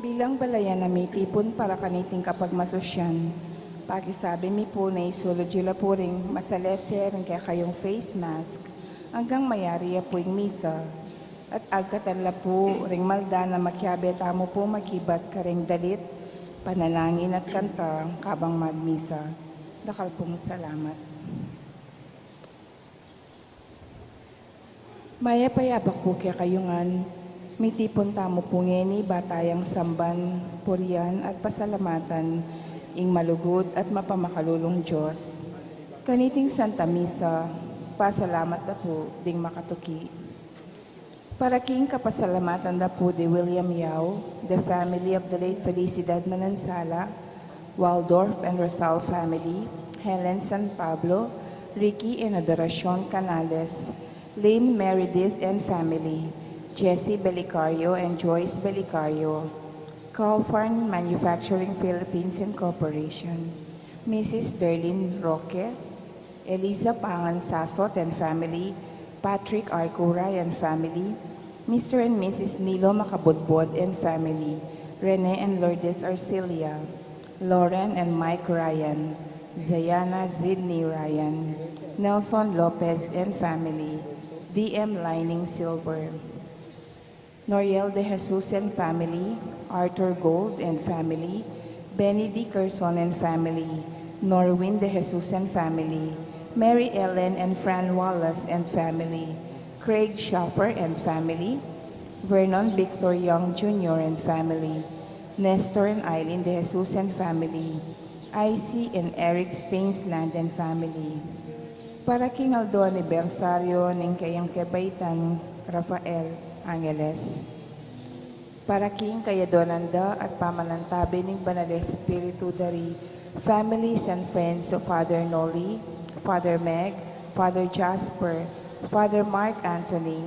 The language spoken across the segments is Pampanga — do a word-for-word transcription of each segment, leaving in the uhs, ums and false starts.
Bilang balayan a mitipun para kaniting kapagmasusyan, pakisabi mi pu na isulud yu la pu ring masalese ring kekayung face mask anggang mayari ya pu ing misa, at agkatan la pu ring malda na makiabe tamu pu makibat karing dalit, panalangin at kanta kabang magmisa. Dakal pung salamat. Mayap a yabak pu kekayu ngan, mitipun tamu pu ngeni ba tayang samban, purian, at pasalamatan ing malugud at mapamakalulung Dios. Kaniting Santa Misa, pasalamat da pu ding makatuki. Para king kapasalamatan da pu di William Yao, the family of the late Felicidad Manansala, Waldorf and Rosal family, Helen San Pablo, Ricky and Adoracion Canales, Lynn Meredith and family, Jesse Belicario and Joyce Belicario, Calfarn Manufacturing Philippines Incorporation, Missus Derlin Roque, Eliza Pangan Sasot and family, Patrick Arcura and family, Mister and Missus Nilo Macabudbod and family, Rene and Lourdes Arcilia, Lauren and Mike Ryan, Zayana Zidney Ryan, Nelson Lopez and family, D M Lining Silver, Noriel de Jesus and family, Arthur Gold and family, Benny Dickerson and family, Norwin de Jesus and family, Mary Ellen and Fran Wallace and family, Craig Schaffer and family, Vernon Victor Young Junior and family, Nestor and Eileen de Jesus and family, Icy and Eric Stainsland and family. Para king aldo anibersaryo ning kayang kebaitan Rafael Angeles. Para king kayadonan da at pamanantabi ning Banal Espiritu da ri families and friends of Father Noli, Father Meg, Father Jasper, Father Mark Anthony,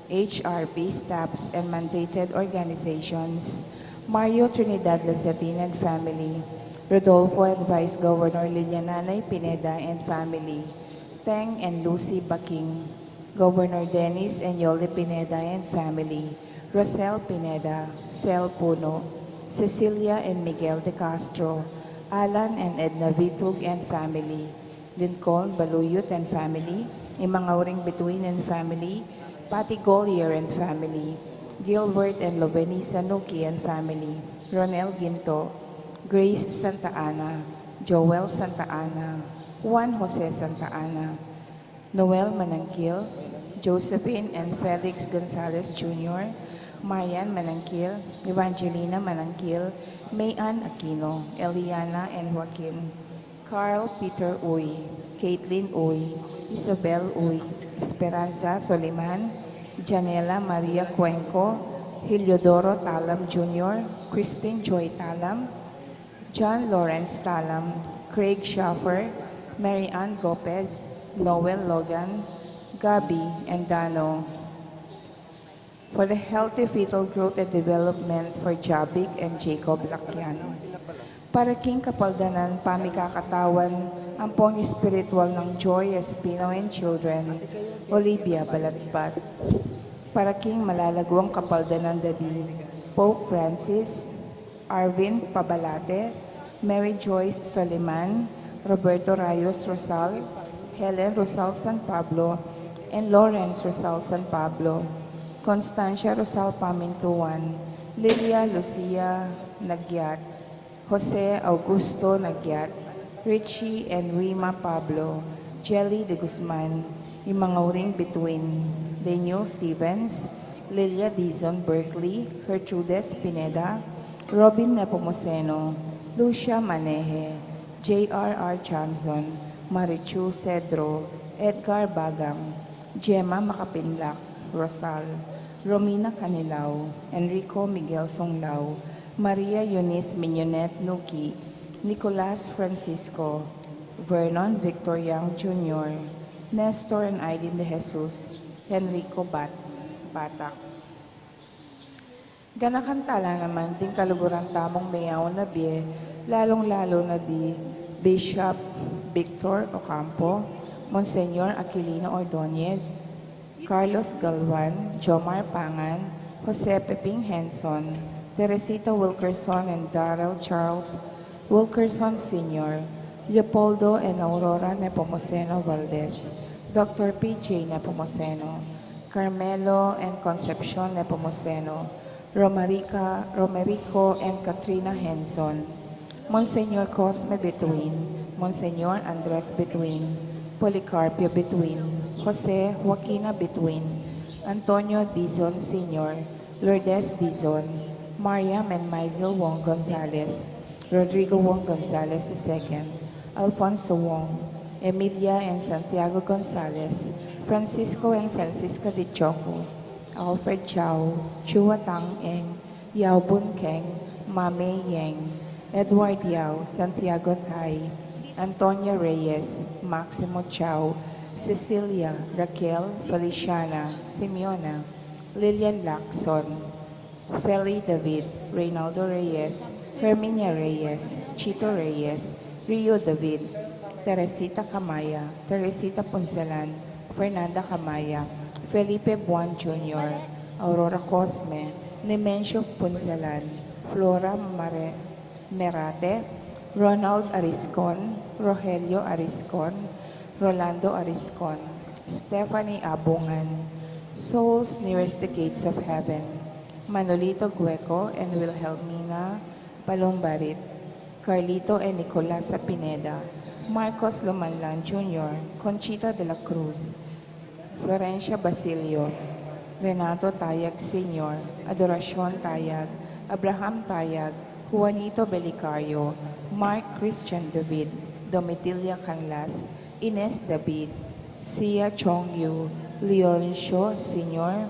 H R B staffs and mandated organizations, Mario Trinidad Lazatin and family, Rodolfo and Vice Governor Liliananay Pineda and family, Teng and Lucy Baking, Governor Dennis and Yoli Pineda and family, Rosel Pineda, Sel Puno, Cecilia and Miguel de Castro, Alan and Edna Vitug and family, Lincoln Baluyot and family, Imangauring Bituin and family, Patty Gollier and family, Gilbert and Loveni Sanuki and family, Ronel Ginto, Grace Santa Ana, Joel Santa Ana, Juan Jose Santa Ana, Noel Manangkil, Josephine and Felix Gonzalez Junior, Marian Manangkil, Evangelina Manangkil, May Ann Aquino, Eliana and Joaquin, Carl Peter Uy, Caitlin Uy, Isabel Uy, Esperanza Soliman, Janela Maria Cuenco, Heliodoro Talam Junior, Christine Joy Talam, John Lawrence Talam, Craig Schaffer, Mary Ann Gopez, Noel Logan, Gabby, and Dano. For the healthy fetal growth and development for Jabik and Jacob Lakyan. Para king kapaldanan pamikakatawan ampong espiritual nang Joy Espino and children, Olivia Balatbat. Para king malalaguang kapaldanan da di Pope Francis, Arvin Pabalate, Mary Joyce Soliman, Roberto Rayos Rosal, Helen Rosal San Pablo, and Lawrence Rosal San Pablo, Constancia Rosal Pamintuan, Lilia Lucia Nagyat, Jose Augusto Nagyat, Richie and Rima Pablo, Jelly de Guzman, Imangauring Bituin, Daniel Stevens, Lilia Dizon Berkeley, Gertrudes Pineda, Robin Nepomuceno, Lucia Maneje, J R R Changzon, Marichu Cedro, Edgar Bagang, Gemma Makapinlak, Rosal, Romina Canilao, Enrico Miguel Sunglao, Maria Eunice Mignonette Nuki, Nicolas Francisco, Vernon Victor Young Junior, Nestor and Aileen de Jesus, Henrico Bat-, Batac. Ganakan tala naman ding kaluguran tamung meyaun a bie, lalung-lalu na di Bishop Victor Ocampo, Monsignor Aquilino Ordonez, Carlos Galvan, Jomar Pangan, Jose Peping Henson, Teresita Wilkerson and Darrell Charles Wilkerson Senior, Leopoldo and Aurora Nepomuceno Valdez, Doctor P J Nepomuceno, Carmelo and Concepcion Nepomuceno, Romarica, Romerico and Katrina Henson, Monsignor Cosme Bituin, Monsignor Andres Bituin, Policarpio Bituin, Jose Joaquina Bituin, Antonio Dizon Senior, Lourdes Dizon, Mariam and Maisel Wong Gonzalez, Rodrigo Wong Gonzalez the second, Alfonso Wong, Emilia and Santiago Gonzalez, Francisco and Francisca de Choco, Alfred Chao, Chua Tang Eng, Yao Bun Keng, Mame Yeng, Edward Yao, Santiago Tai, Antonia Reyes, Maximo Chao, Cecilia, Raquel, Feliciana, Simeona, Lilian Lacson, Feli David, Reynaldo Reyes, Herminia Reyes, Chito Reyes, Rio David, Teresita Camaya, Teresita Punzalan, Fernanda Camaya, Felipe Buan Junior, Aurora Cosme, Nemencio Punzalan, Flora Mare-, Merate, Ronald Ariscon, Rogelio Ariscon, Rolando Ariscon, Stephanie Abungan, Souls Nearest the Gates of Heaven, Manolito Gueco and Wilhelmina Palumbarit, Carlito and Nicolasa Pineda, Marcos Lumanlan Junior, Conchita de la Cruz, Florencia Basilio, Renato Tayag Senior, Adoracion Tayag, Abraham Tayag, Juanito Belicario, Mark Christian David, Domitila Canlas, Ines David, Sia Chong Yu, Leoncio Senior,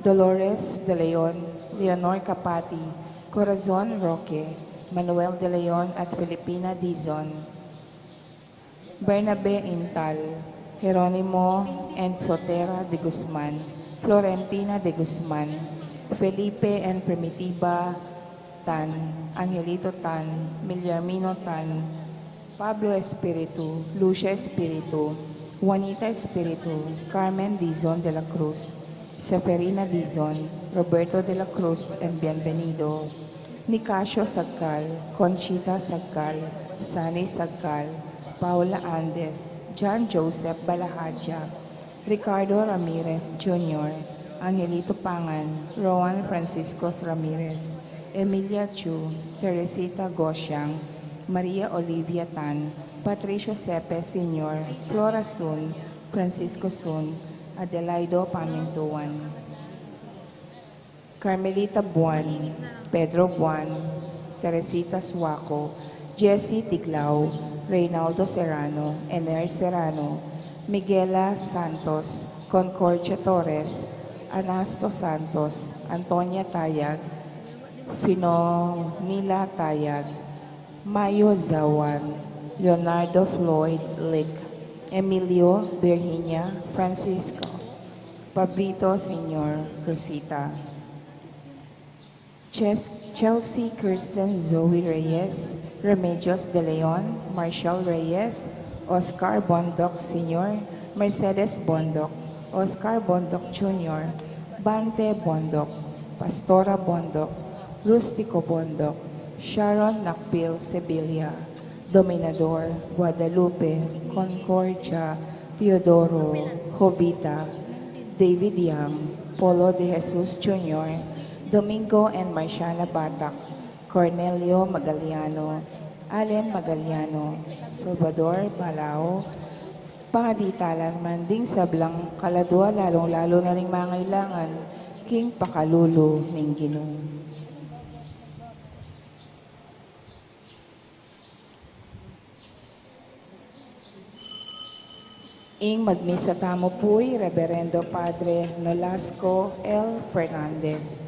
Dolores De Leon, Leonor Capati, Corazon Roque, Manuel De Leon at Filipina Dizon, Bernabe Intal, Jeronimo and Sotera de Guzman, Florentina de Guzman, Felipe and Primitiva Tan, Angelito Tan, Milyarmino Tan, Pablo Espiritu, Lucia Espiritu, Juanita Espiritu, Carmen Dizon de la Cruz, Seferina Dizon, Roberto de la Cruz, and Bienvenido, Nicasio Sagcal, Conchita Sagcal, Sani Sagcal, Paula Andes, John Joseph Balahadja, Ricardo Ramirez Junior, Angelito Pangan, Roan Franciscos Ramirez, Emilia Chu, Teresita Gosiang, Maria Olivia Tan, Patricio Sepe Senior, Flora Sun, Francisco Sun, Adelaido Pamintuan, Carmelita Buan, Pedro Buan, Teresita Suaco, Jessie Tiglao, Reynaldo Serrano, Ener Serrano, Miguela Santos, Concordia Torres, Anasto Santos, Antonia Tayag, Finonila Tayag, Mayo Zawan, Leonardo Floyd Lick, Emilio, Virginia, Francisco, Pablito Senior, Rosita. Ches-, Chelsea Kirsten Zoe Reyes, Remedios De Leon, Marshall Reyes, Oscar Bondoc Senior, Mercedes Bondoc, Oscar Bondoc Junior, Bante Bondoc, Pastora Bondoc, Rustico Bondoc, Sharon Nakpil Sevilla, Dominador, Guadalupe, Concordia, Teodoro, Jovita, David Yang, Polo de Jesus Junior, Domingo and Marciana Batac, Cornelio Magaliano, Allen Magaliano, Salvador Balao, pangadi tala naman ding sablang kaladua, lalung-lalu na ring mangailangan king pakalulu ning Ginu. Ing magmisa tamu pu i Reverendo Padre Nolasco L. Fernandez.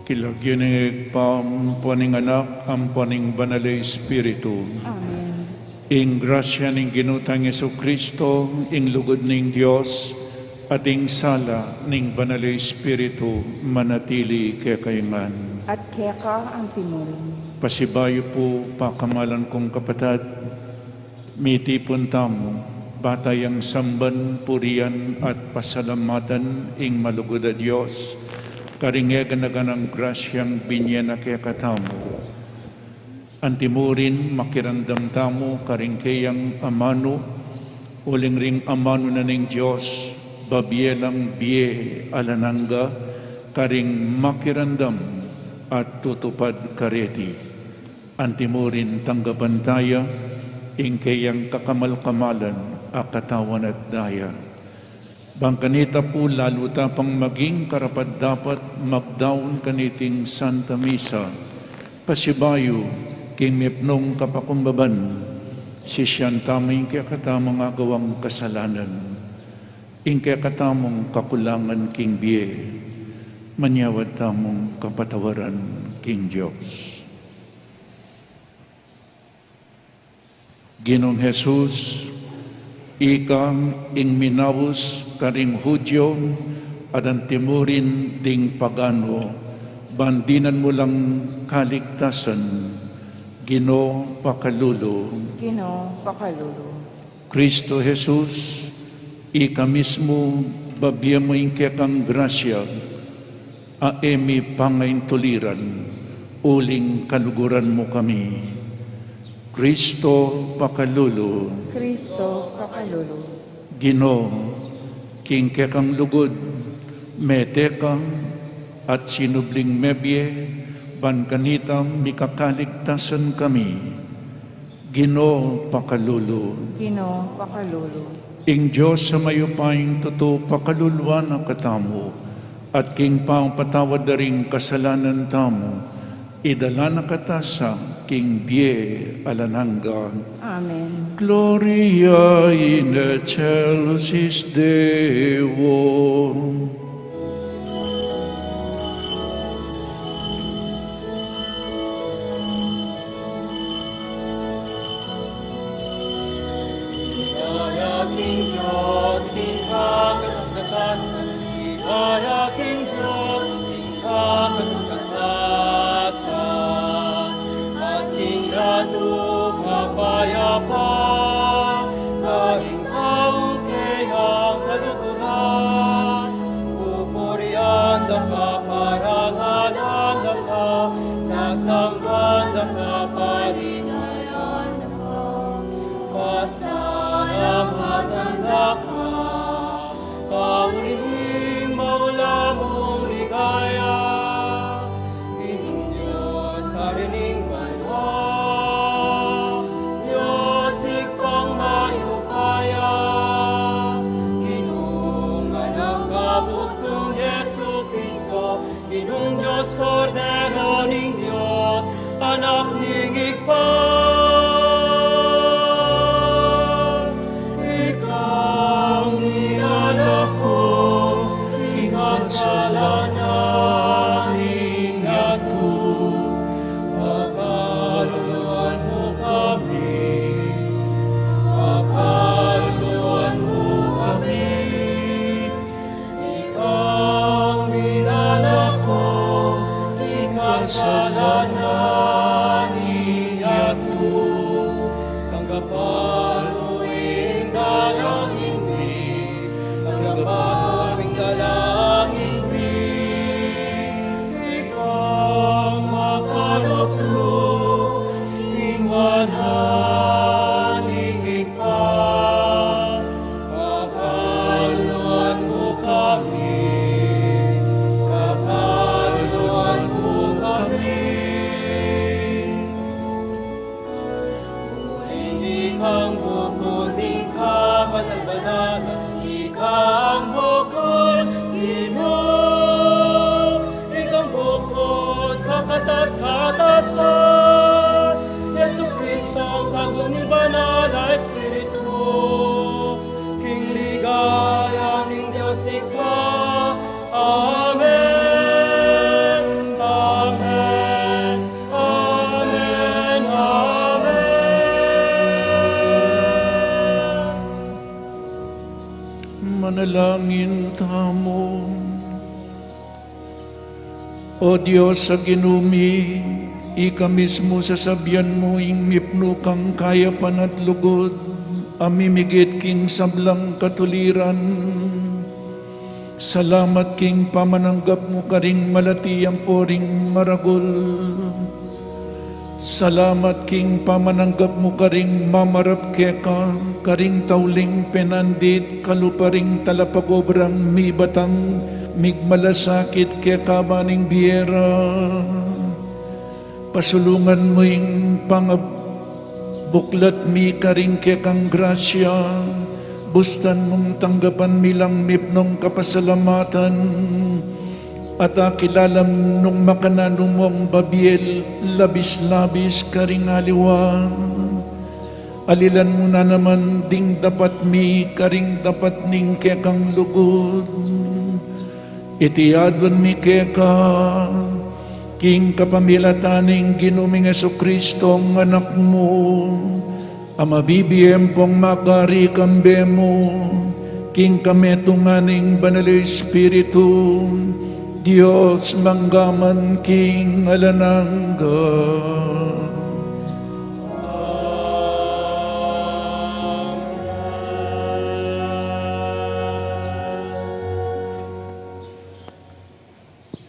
King lagyu ning Ibpa, ampo ning Anak, ampo ning Banal a Espiritu. Amen. Ing grasya ning Ginu tang Jesucristo, ing lugud ning Dios, at ing sala ning Banal a Espiritu manatili kekayu ngan. At keka antimurin. Pasibayu pu, pakamalan kung kapatad, mitipun tamu, ba tayang samban, purian, at pasalamatan ing malugud a Dios, karing eganaganang grasyang binie na kekatamu. Antimurin makiramdam tamu karing keyang amanu, uling ring amanu na ning Dios, babie lang bie alang angga, karing makiramdam at tutupad kareti. Antimurin tanggapan taya, ing keyang kakamal-kamalan a katawan at daya. Bang kanita pu lalu ta pang maging karapat-dapat magdaun kaniting Santa Misa, pasibayu king mipnung kapakumbaban, sisian tamu ing kekatamung agawang kasalanan, ing kekatamung kakulangan king bie, manyawad tamung kapatawaran king Dios. Ginung Jesus, ika ing minaus karing Judio at antimurin ding pagano, ban dinan mu lang kaligtasan, Ginu, pakalulu. Ginu, pakalulu. Kristo Jesus, ika mismu, babie mu ing kekang grasya, a e mi pangaintuliran, uling kaluguran mu kami. Kristo, pakalulu. Kristo, pakalulu. Ginu, king kekang lugud, mete ka, at sinubling mebie, ban kanita mikakaligtasan kami. Ginu, pakalulu. Ginu, pakalulu. Ing Dios a mayupayang tutu pakaluluan na katamu, at king pangpatawad da ring kasalanan tamu, idala na kata sa king bie alang angga. Amen. Gloria in excelsis Deo. Ligaya king Dios king kakatas-katasan, ligaya king Dios king kakatas-katasan, at king yatu kapayapan, karing taung keyang kaluguran, pupurian da ka, parangalan da ka, sasamban da ka, paligayan da ka, pasalamatan da ka, pauli ning maula mung ligaya. Ginung Dios, Ari ning banua, Dios Ibpang mayupaya, Ginung Anak a bugtung Jesucristo, Ginung Dios, Kordero ning Dios, Anak ning Ibpa. Ikang minalako king kasalanan ning yatu, pakaluluan mu kami, pakaluluan mu kami. Ikang minalako king kasalanan ning yatu, tanggapan mu ing dalangin mi, tanggapan mu ing dalangin mi. Ikang makalulu king wanan ning Ibpa, pakaluluan mu kami, pakaluluan mu kami. Uling ikang bukun ning kabanal-banalan, ikang bukun Ginu, ikang bukun kakatas-katasan, Jesucristo, kabud ning Banal a Espiritu, king ligaya ning Dios Ibpa. Amen, amen, amen, amen. Manalangin tamu. O Dios a Ginu mi, ika mismu sasabian mu ing mipnu kang kayapan at lugud a mimigit king sablang katuliran. Salamat king pamananggap mu karing malati ampo ring maragul. Salamat king pamananggap mu karing mamarap keka, karing tauling penandit, kalupa ring talapagobrang mibatang migmalasakit keka ban ing bie ra. Pasulungan mu ing pangabuklat mi karing kekang grasya, bustan mung tanggapan mi lang mipnung kapasalamatan, at akilala mung makananu mung babie labis-labis karing aliwa. Alilan mu na naman ding dapat mi karing dapat ning kekang lugud. Iti aduan mi keka, king kapamilatan ning Ginu ming Jesucristo, Anak mu, a mabibie ampong magari kambe mu, king kametungan ning Banal a Espiritu, Dios mangga man king alang angga.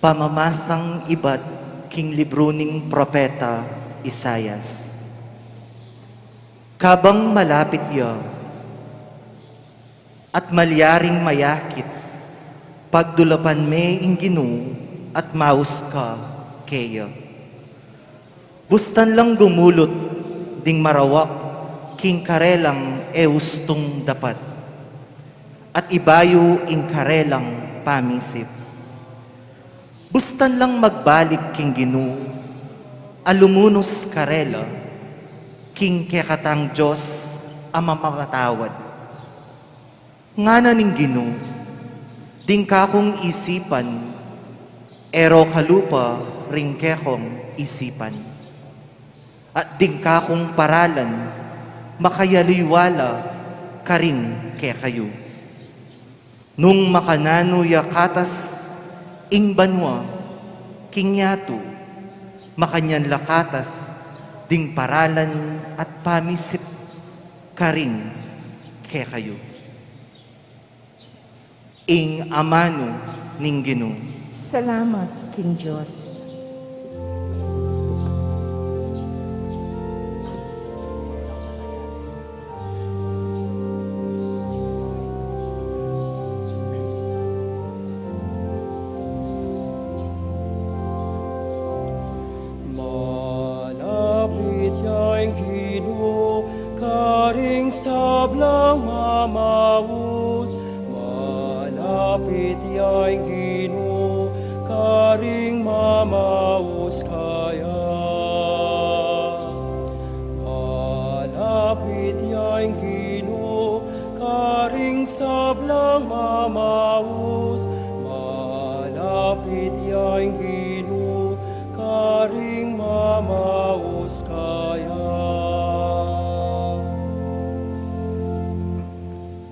Pamamasang ibat king libru ning propeta Isaias. Kabang malapit ya at malyaring mayakit, pagdulapan me ing Ginu at maus ka keya. Bustan lang gumulut ding marawak king karelang e ustung dapat, at ibayu ing karelang pamisip. Bustan lang magbalik king Ginu a lumunus karela, king kekatang Dios a mamamatawad. Ngana ning Ginu, ding kakung isipan, e ro kalupa ring kekong isipan. At ding kakung paralan, makayaliwa la karing kekayu. Nung makananu ya katas ing banua king yatu, makanyan la katas ding paralan at pamisip karing kekayu. Ing amanu ning Ginu. Salamat king Dios. Malapit ya ing Ginu karing sablang mamaus. Malapit ya ing Ginu karing mamaus kaya. Malapit ya ing Ginu karing sablang mamaus. Malapit ya ing Ginu karing mamaus kaya.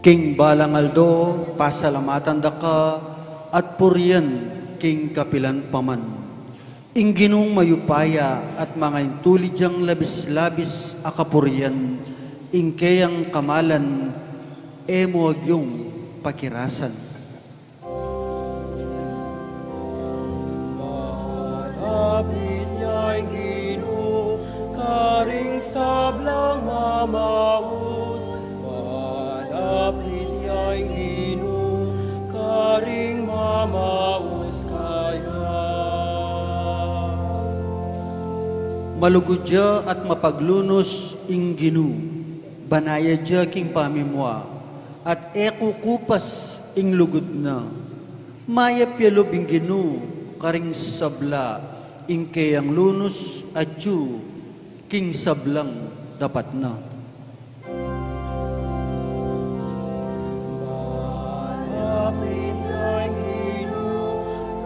King balang aldo, pasalamatan da ka at purian king kapilan pa man. Ing Ginung mayupaya at mangaintulid yang labis-labis a kapurian, ing keyang kamalan, e mu agyung pakirasan. Malapit ya ing Ginu karing sablang mamaus. Malapit ya ing Ginu karing mamaus kaya. Malugud ya at mapaglunus ing Ginu. Banayad ya king pamimua, at e kukupas ing lugud na. Mayap ya lub ing Ginu karing sabla, ing keyang lunus atyu king sablang dapat na. Malapit ya ing Ginu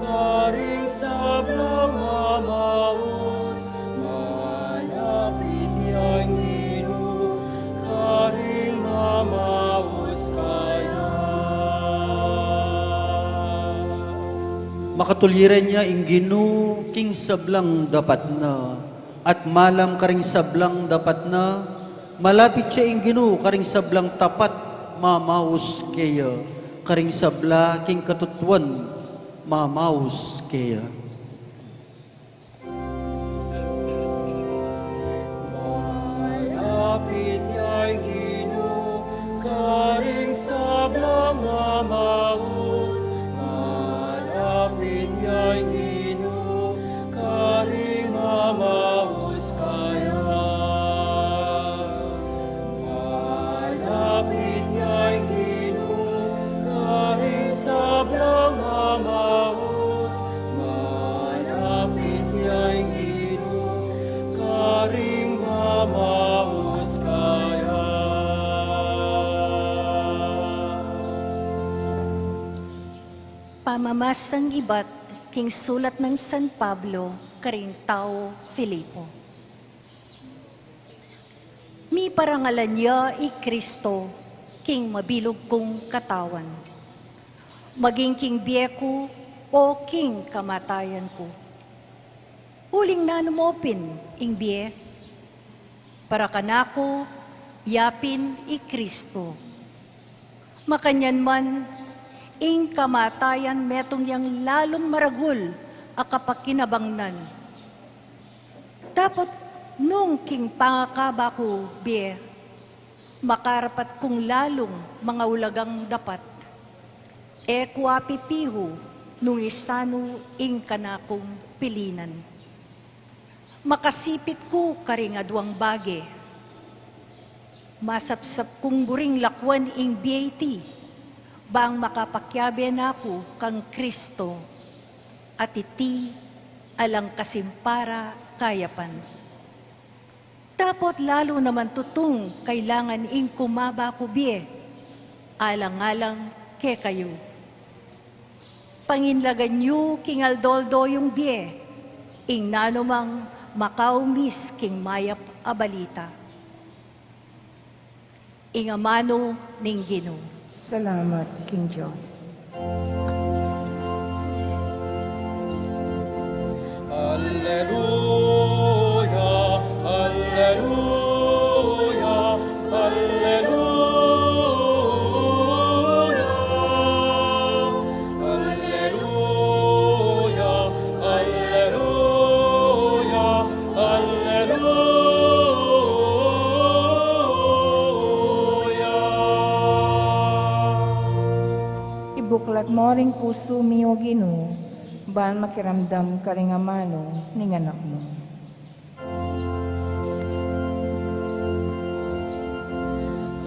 karing sablang mamaus. Malapit ya ing Ginu karing mamaus kaya. Makatuliran ya ing Ginu king sablang dapat na, at malam karing sablang dapat na. Malapit ya ing Ginu karing sablang tapat, mamaus keya, karing sabla king katutuan, mamaus keya. Malapit ya ing Ginu karing sablang mamaus. Malapit ya ing Ginu karing mamaus kaya. Malapit ya ing Ginu karing sablang mamaus. Malapit ya ing Ginu karing mamaus kaya. Pamamasang ibat king sulat nang San Pablo karing taga Filipo. Miparangalan ya i Kristo king mabilug kung katawan, maging king bie ku o king kamatayan ku. Uling nanu mu pin ing bie? Para kanaku, ya pin i Kristo. Makanyan man, ing kamatayan metung yang lalung maragul a kapakinabangnan. Dapot nung king pangakaba ku bie, makarapat kung lalung mangaulagang dapat. E ku apipihu nung isanu ing kanakung pilinan. Makasipit ku karing aduang bage. Masapsap kung buring lakwan ing bie iti, bang makapakiabe na ku kang Kristo, at iti alang kasimpara kayapan. Dapot lalu naman tutung kailangan ing kumaba ku bie, alang-alang kekayu. Panginlagan yu king aldo-aldo yung bie, ing nanumang makaumis king mayap a balita. Ing amanu ning Ginu. Salamat king Dios. Alleluia, alleluia, alleluia. Alleluia, alleluia, alleluia. Ibuklat mo ring pusu mi, O Ginu, ban makiramdam karing amanu ning anak mu.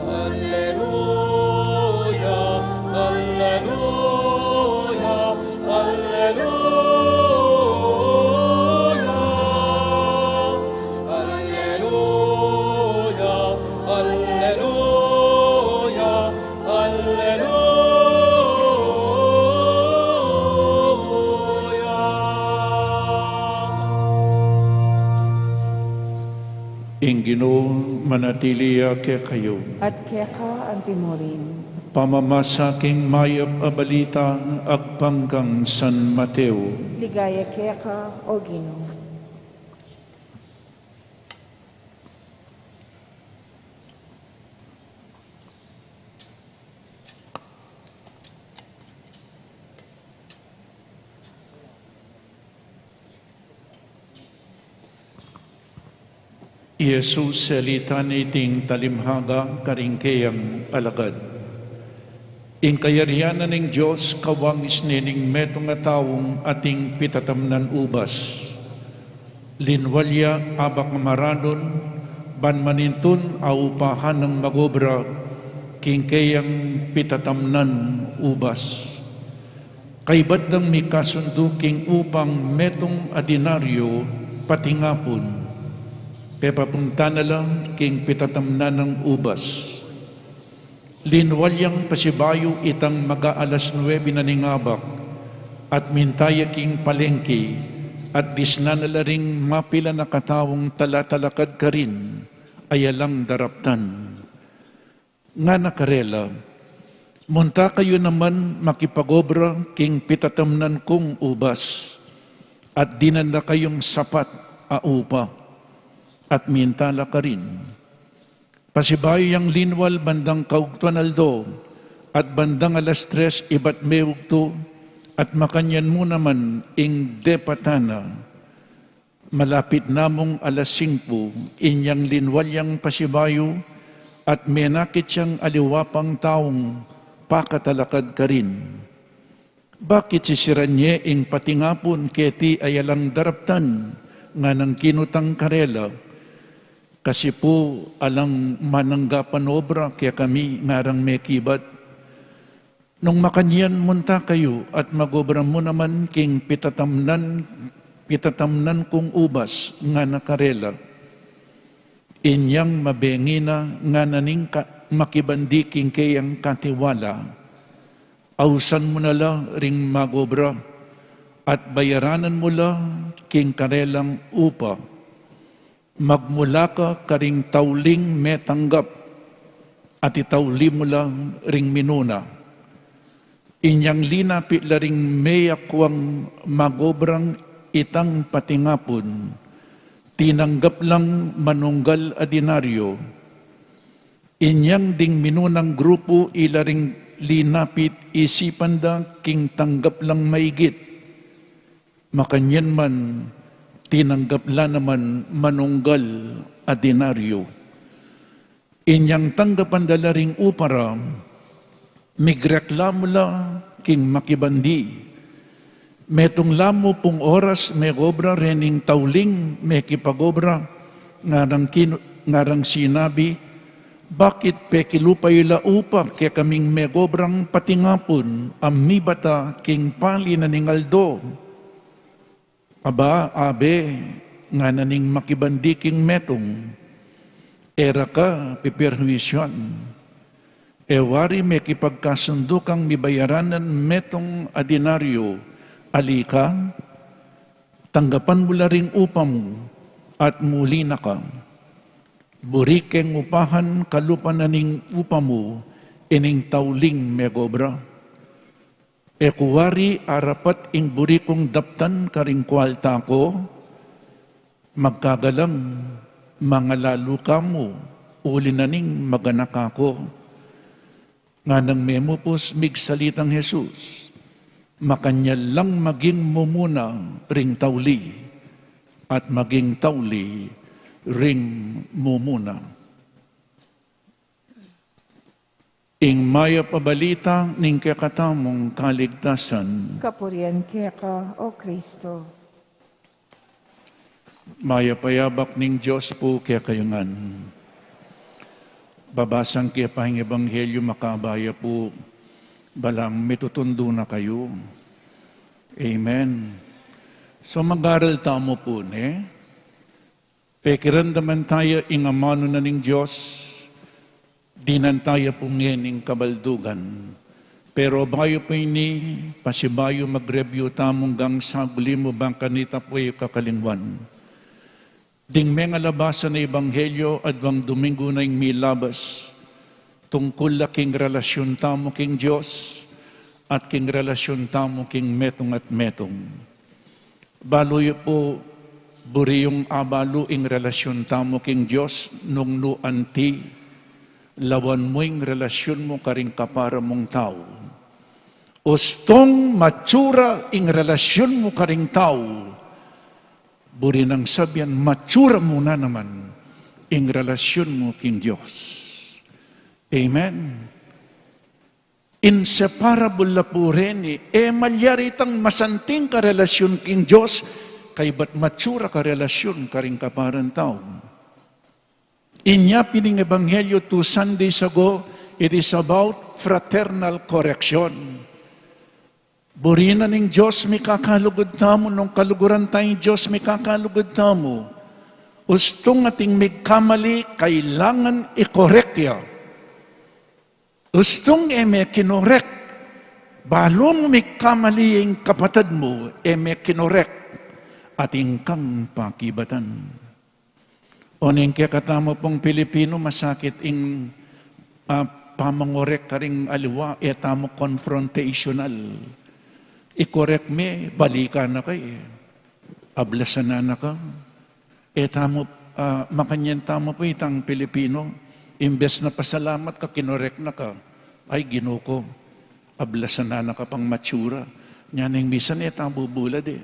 Alleluia, alleluia, alleluia. Alleluia, alleluia, alleluia. Ing Ginu manatili ya kekayu. At keka anti murin. Pamamasa king mayap a balita agpang kang San Mateo. Ligaya keka, O Ginu. I Jesus salitan iting talimhaga karing keyang alagad. Ing kayarian na ning Dios kawangis ne ning metung a taung ating pitatamnan ubas. Linwal ya abak maranun, ban manintun a upahan nang magobra king keyang pitatamnan ubas. Kaybat dang mikasundu king upang metung a denaryo patingapun, pepapunta na la king pitatamnan nang ubas. Linwal yang pasibayu itang mag-aalas nuebe na ning abak, at minta ya king palengke, at disnan na la ring mapilan a kataung talatalakad karin, a yalang daraptan. Ngana karela, "Munta kayu naman makipagobra king pitatamnan kung ubas, at dinan da kayung sapat a upa." At minta la karin. Pasibayu yang linwal bandang kaugtuan aldo, at bandang alas tres ibat meyugtu, at makanyan mu naman ing depatan na. Malapit na mung alas singku, inyang linwal yang pasibayu, at menakit yang aliwa pang taung pakatalakad karin. "Bakit sisiran ye ing patingapun keti a yalang daraptan?" nganang kinutang karela. "Kasi pu alang mananggapan obra kekami," ngarang mekibat. "Nung makanyan, munta kayu at magobra mu naman king pitatamnan, pitatamnan kung ubas," ngana karela. "Inyang mabengi na," ngana ning ka-, makibandi king keyang katiwala. "Ausan mu na la ring magobra, at bayaranan mu la king karelang upa. Magmula ka karing tauling metanggap, at itauli mu la ring minuna." Inyang linapit la ring meyakwang magobrang itang patingapun, tinanggap lang manunggal a denaryo. Inyang ding minunang grupu ila ring linapit, isipan da king tanggap lang maigit. Makanyan man, tinanggap la naman manunggal a denaryo. Inyang tanggapan da la ring upa ra, migreklamu la king makibandi. "Metung la mu pung oras megobra rening tauling mekipagobra," ngarang kinu-, ngarang sinabi, Bakit pekilupa yu la upa kekaming megobrang patingapun a mibata king pali na ning aldo? Aba, abe, ngana ning makibandi king metung, e ra ka peperhuisyuan. E wari mekipagkasundu kang mibayaran nang metung a denaryo, ali ka, tanggapan mu la ring upa mu, at muli na ka. Buri keng upahan kalupa na ning upa mu ining tauling megobra. E ku wari arapat ing buri kung daptan karing kualta ku? Magkagalang, mangalalu ka mu, uli na ning maganak ka ku. Nganang memupus migsalitang Jesus, makanyan lang maging mumuna ring tauli, at maging tauli ring mumuna. Ing mayap a balita ning kekatamung kaligtasan. Kapurian keka, O Kristo. Mayap a yabak ning Dios pu kekayu ngan. Babasang ke pa ing Ebanghelyo makabaya pu, balang mitutundu na kayu. Amen. So, mag-aral tamu pu, ne? Pekiramdaman taya ing amanu na ning Dios, dinan taya pu ngening kabaldugan. Pero bayu pu ini, pasibayu mag-review tamu anggang saguli mu bang kanita pu e kakalingwan. Ding mengalabas a Ebanghelyo, adwang Domingo na ing milabas, tungkul la king relasyun tamu king Dios, at king relasyun tamu king metung at metung. Balu yu pu, buri yung abalu ing relasyun tamu king Dios, nung nu anti, lawan mu ing relasyun mu karing kapara mung tau. Ustung matsura ing relasyun mu karing tau, buri nang sabian matsura mu na naman ing relasyun mu king Dios. Amen. Inseparable la pu reni, e malyari tang masanting karelasyun king Dios, kaybat matsura karelasyun karing kaparang tau. Inya pin ing Ebanghelyo two Sundays ago, it is about fraternal correction. Buri na ning Dios mikakalugud tamu, nung kaluguran taya ning Dios mikakalugud tamu. Ustung ating migkamali, kailangan i-correct ya. Ustung e me kinorek, balu mung migkamali ing kapatad mu, e me kinorek, atin kang pakibatan. O ning kekatamu pung Pilipino, masakit ing, ah, pamangorek karing aliwa, e tamu confrontational. I-correct me, balikan na ka e. Ablasan na ka. E tamu, ah, makanyan tamu pu itang Pilipino, imbes na pasalamat ka, kinorek na ka. Ay, Ginu ku, ablasan na ka pang matsura. Nya ning misan e tamu bubulad e.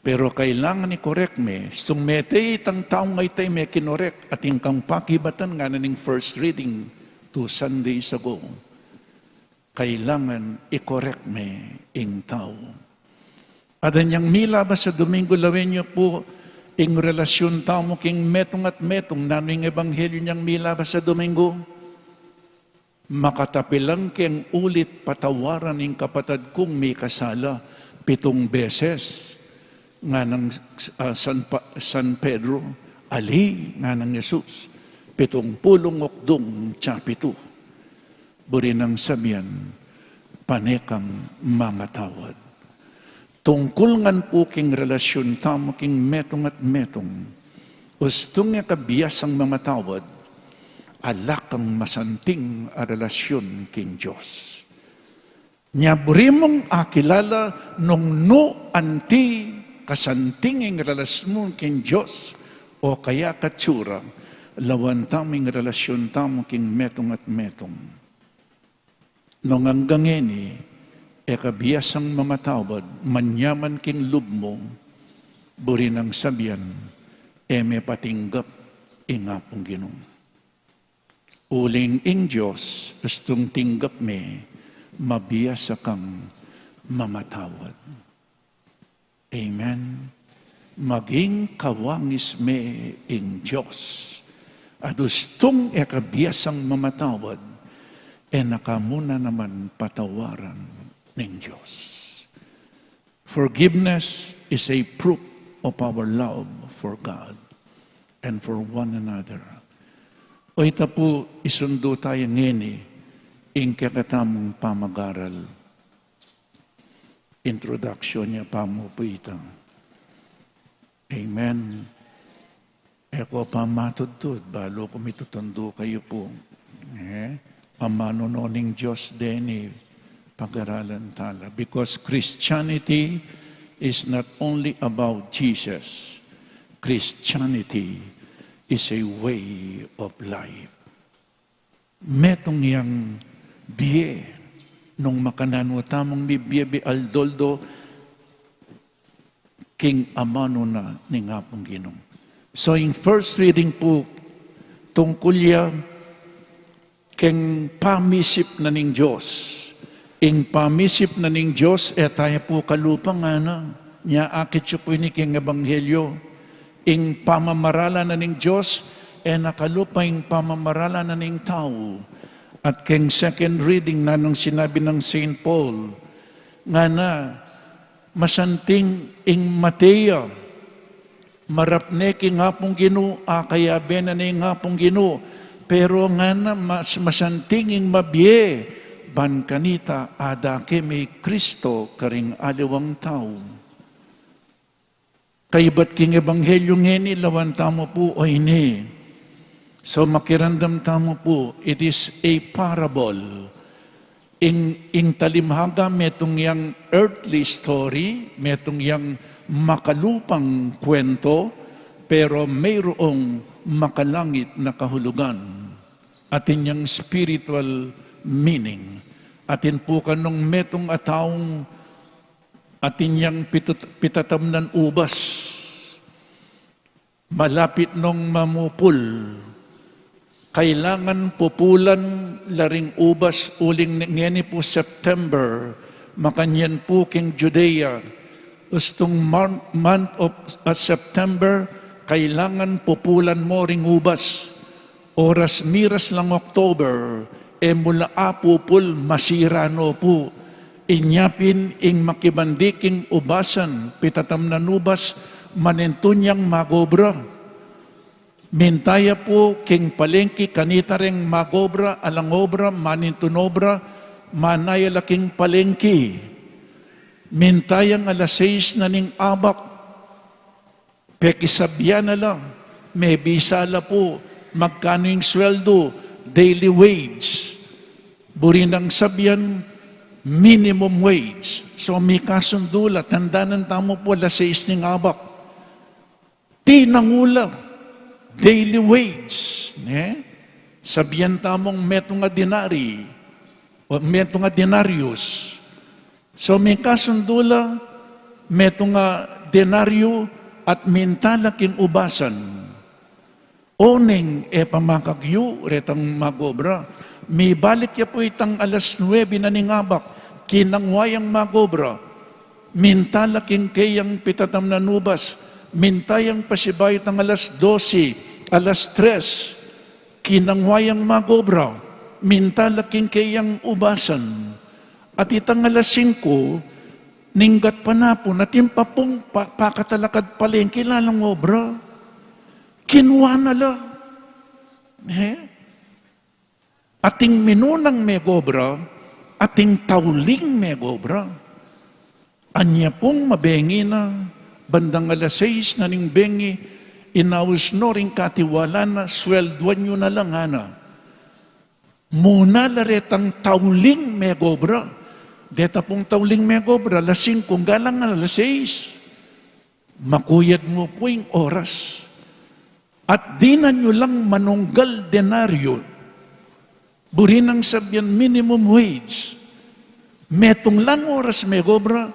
Pero kailangan i-correct me. Sung mete itang tau nga ita e me kinorek, atin kang pakibatan, ngana ning first reading two Sundays ago. Kailangan i-correct me ing tau. Atin yang milabas a Domingo, lawen yu pu ing relasyun tamu king metung at metung. Nanu ing Ebanghelyo nang milabas a Domingo? Makatapilan keng ulit patawaran ing kapatad kung mikasala pitung beses. Nganang, ah, San Pa-, San Pedro, ali, nganang Jesus, pitung pulung okdung tsa pitu. Buri nang sabian, pane kang mamatawad. Tungkul ngan pu king relasyun tamu king metung at metung, ustung e ka biasang mamatawad, ala kang masanting a relasyun king Dios. Nya buri mung akilala nung nu anti kasanting ing relasyun mu king Dios, o kaya katsura, lawan tamu ing relasyun tamu king metung at metung. Nung anggang ngeni, e ka biasang mamatawad, manyaman king lub mu, buri nang sabian, e me patinggap ing Apung Ginu. Uling ing Dios, ustung tinggap me, mabiasa kang mamatawad. Amen. Maging kawangis me ing Dios, Adustung e ka biasang mamatawad, e na ka mu na naman patawaran ning Dios. Forgiveness is a proof of our love for God and for one another. O ita pu, isundu taya ngeni ing kekatamung pamagaral. Introduction ya pa mu pu ita. Amen. E ko pa matudtud, balu ku mitutundu kayu pu. E, amanu no ning Dios deni pagaralan tala. Because Christianity is not only about Jesus. Christianity is a way of life. Metung yang bie nung makananu tamung mibie-bie aldo-aldo king amanu na ning Apung Ginu. So, ing first reading pu tungkul ya keng pamisip na ning Dios. Ing pamisip na ning Dios, e taya pu kalupa ngana. Nya akit yu pu ini keng ebanghelyo. Ing pamamarala na ning Dios, e na kalupa ing pamamarala na ning tau. At keng second reading na nung sinabi nang Saint Paul, ngana, masanting ing mate ya, marap ne king Apung Ginu, akayabe na ne ing Apung Ginu, pero ngana mas masanting ing mabie, ban kanita adake me i Kristo karing aliwang tau. Kaybat king ebanghelyo ngeni, lawan tamu pu o ini. So, makiramdam tamu pu, it is a parable. Ing, ing talimhaga metung yang earthly story, metung yang makalupang kwento, pero mayroong makalangit na kahulugan. Atin yang spiritual meaning. Atin pu kanung metung a taung atin yang pitut-, pitatamnan ubas. Malapit nong mamupul. Kailangan pupulan la ring ubas uling ne-, ngeni pu September, makanyan pu king Judea. Ustung mon-, month of, uh, September, kailangan pupulan mo ring ubas. Oras miras lang October, e mu la apupul, masira no pu. Inya pin ing makibandi king ubasan, pitatamnan ubas, manintun yang magobra. Minta ya pu king palengki, kanita reng magobra, alang obra, manintun obra, manaya la king palengki. Minta yang alas sais na ning abak, pekisabyan na la, mebisa la pu, magkanu ing sweldo, daily wage. Buri nang sabyan, minimum wage. So, mikasundu la, tandanan tamu pu alas sais ning abak. Tinangu la, daily wage, ne? Sabyan tamung metung a denari, o metung a denarius. So, mikasundu la, metung a denaryo at minta la king ubasan. Oneng e pa makagyu retang magobra. Mibalik ya pu itang alas nuebe na ning abak, kinangwa yang magobra. Minta la king keyang pitatamnan ubas, minta yang pasibayu itang alas dose, alas tres. Kinangwa yang magobra, minta la king keyang ubasan. At itang alas singko, ninggat pa napun, atin pa pung pa-, pakatalakad palengki, lalang obra. Kinwa na la. He? Ating minunang megobra, ating tauling megobra. Anya pung mabengi na, bandang alas sais na ning bengi, inaus no ring katiwala na, swelduan yu na la ngana. Muna la retang tauling megobra. Deta pung tauling megobra, alas singko, galang alas sais. Makuyad mu pu ing oras. At dinan yu lang manunggal denaryo. Buri nang sabyan minimum wage. Metung lang oras megobra.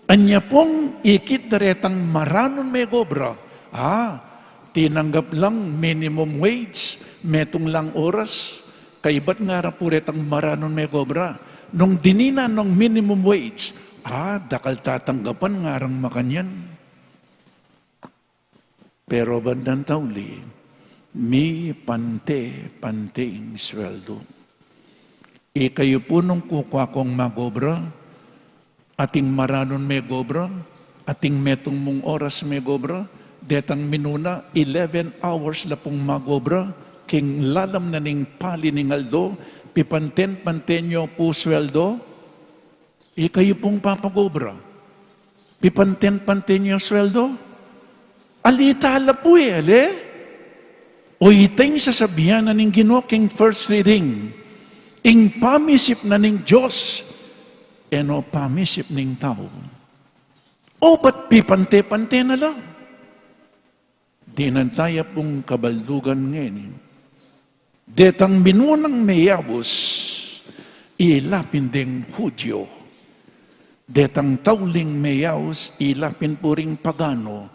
Anya pung ikit da retang maranun megobra. Ah, tinanggap lang minimum wage, metung lang oras. Kaybat ngara pu retang maranun megobra. Nung dininan nong minimum wage, ah, dakal tatanggapan ngarang makanyan. Pero bandang tauli, Mipante-pante ing sweldo. Ikayu pu nung kukua kong magobra, ating maranun megobra, ating metung mung oras megobra, detang minuna, eleven hours la pung magobra, king lalam na ning pali ning aldo, pipanten-panten yu pu sweldo? Ikayu pung papagobra, pipanten-panten yu sweldo? Alita la pu e, ale? O ita ing sasabian na ning Ginu king first reading, ing pamisip na ning Dios, e no pamisip ning tau. O ba't pipante-pante na la? Dinan taya pung kabaldugan ngeni. Detang minunang meyaus, ila pin deng Hudyo. Detang tauling meyaus, ila pin pu ring pagano,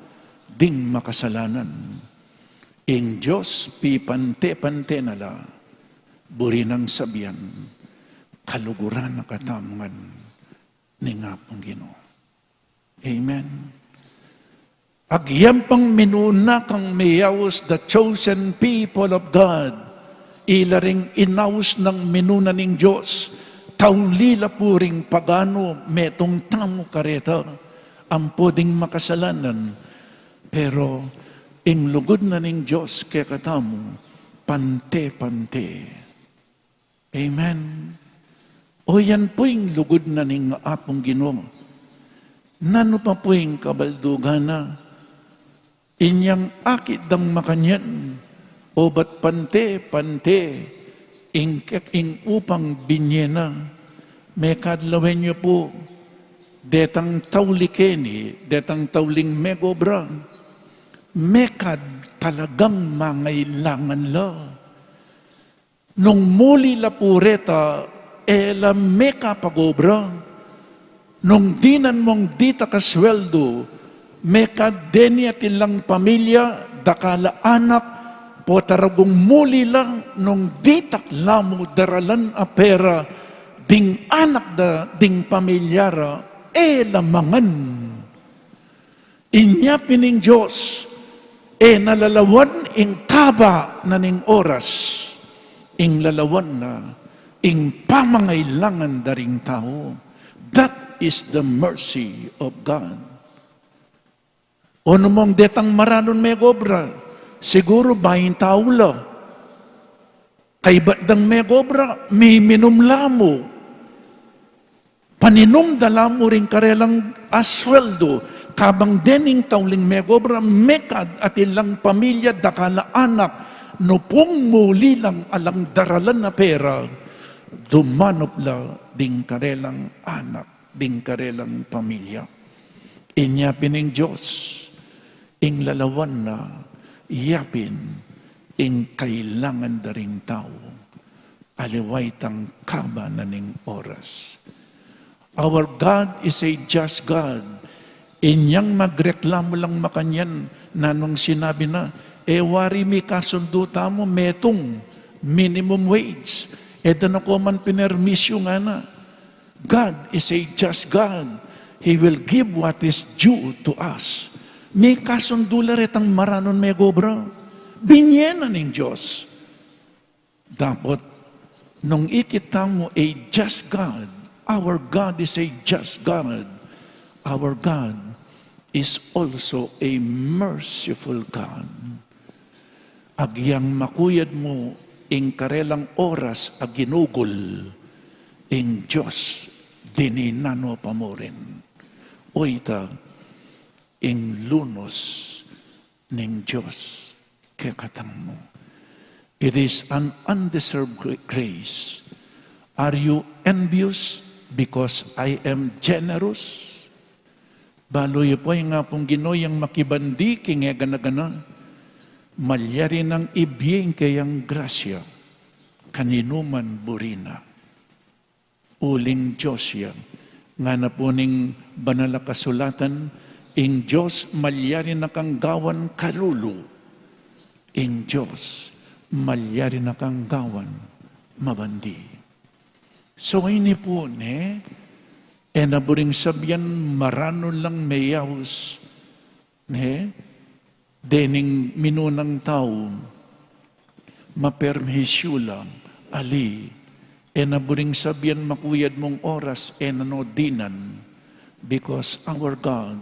ding makasalanan. Ing Dios pipante-pante na la, buri nang sabian, kaluguran na katamu ngan ning Apung Ginu. Amen. Agyang pang minuna kang meyaus, the chosen people of God. Ila ring inaus nang minuna ning Dios. Tauli la pu ring pagano, metung tamu kareta, ampo ding makasalanan. Pero ing lugud na ning Dios kekatamu, pante-pante. Amen. O yan pu ing lugud na ning Apung Ginu. Nanu pa pu ing kabaldugan na? Inyang akit dang makanyan, o ba't pante-pante ing kek-, ing upang binye na? Mekad lawen yu pu, detang tauli keni, detang tauling megobra, mekad talagang mangailangan la. Nung muli la pu reta, e la mekapagobra. Nung dinan mung ditak a sweldo, mekad deni atin lang pamilya, dakal a anak, potaragung muli la, nung ditak la mu daralan a pera, ding anak da, ding pamilya ra, e la mangan. Inya pin ing Dios, e na lalawan ing kaba na ning oras, ing lalawan na ing pamangailangan da ring tau. That is the mercy of God. O nu mung detang maranun megobra, siguru baing tau la. Kaybat dang megobra, miminum la mu. Paninum da la mu ring karelang a sweldo, kabang dening tauling megobra, mekad atin lang pamilya, dakal a anak, nu pung muli lang alang daralan a pera, dumanup la ding karelang anak, ding karelang pamilya. Inya pin ing Dios, ing lalawan na, ya pin ing kailangan da ring tau. Aliwa itang kaba na ning oras. Our God is a just God. Inyang magreklamu lang makanyan, nanung sinabi na, e wari mikasundu tamu metung minimum wage. E da na ko man pinermisyu ngana. God is a just God. He will give what is due to us. Mikasundu la retang maranun megobra. Binye na ning Dios. Dapot, nung ikit tamu a just God, our God is a just God, our God is also a merciful God. Agyang makuyad mu ing karelang oras a ginugul, ing Dios dininan no pa mu rin. O ita, ing lunus ning Dios kekatamu. It is an undeserved gra-, grace. Are you envious because I am generous? Balu yu pu ing Apung Ginu yang makibandi king e gana-gana, malyari nang ibie ing keyang grasya, kaninu man buri na. Uling Dios ya. Ngana pu ning Banal a Kasulatan, ing Dios malyari na kang gawan kalulu. Ing Dios malyari na kang gawan mabandi. So, ini pu ne, e na buring sabian maranun lang meyaus, ne, dening minunang tau, Mapermisyu la, ali, e na buring sabian makuyad mung oras, e na no dinan, because our God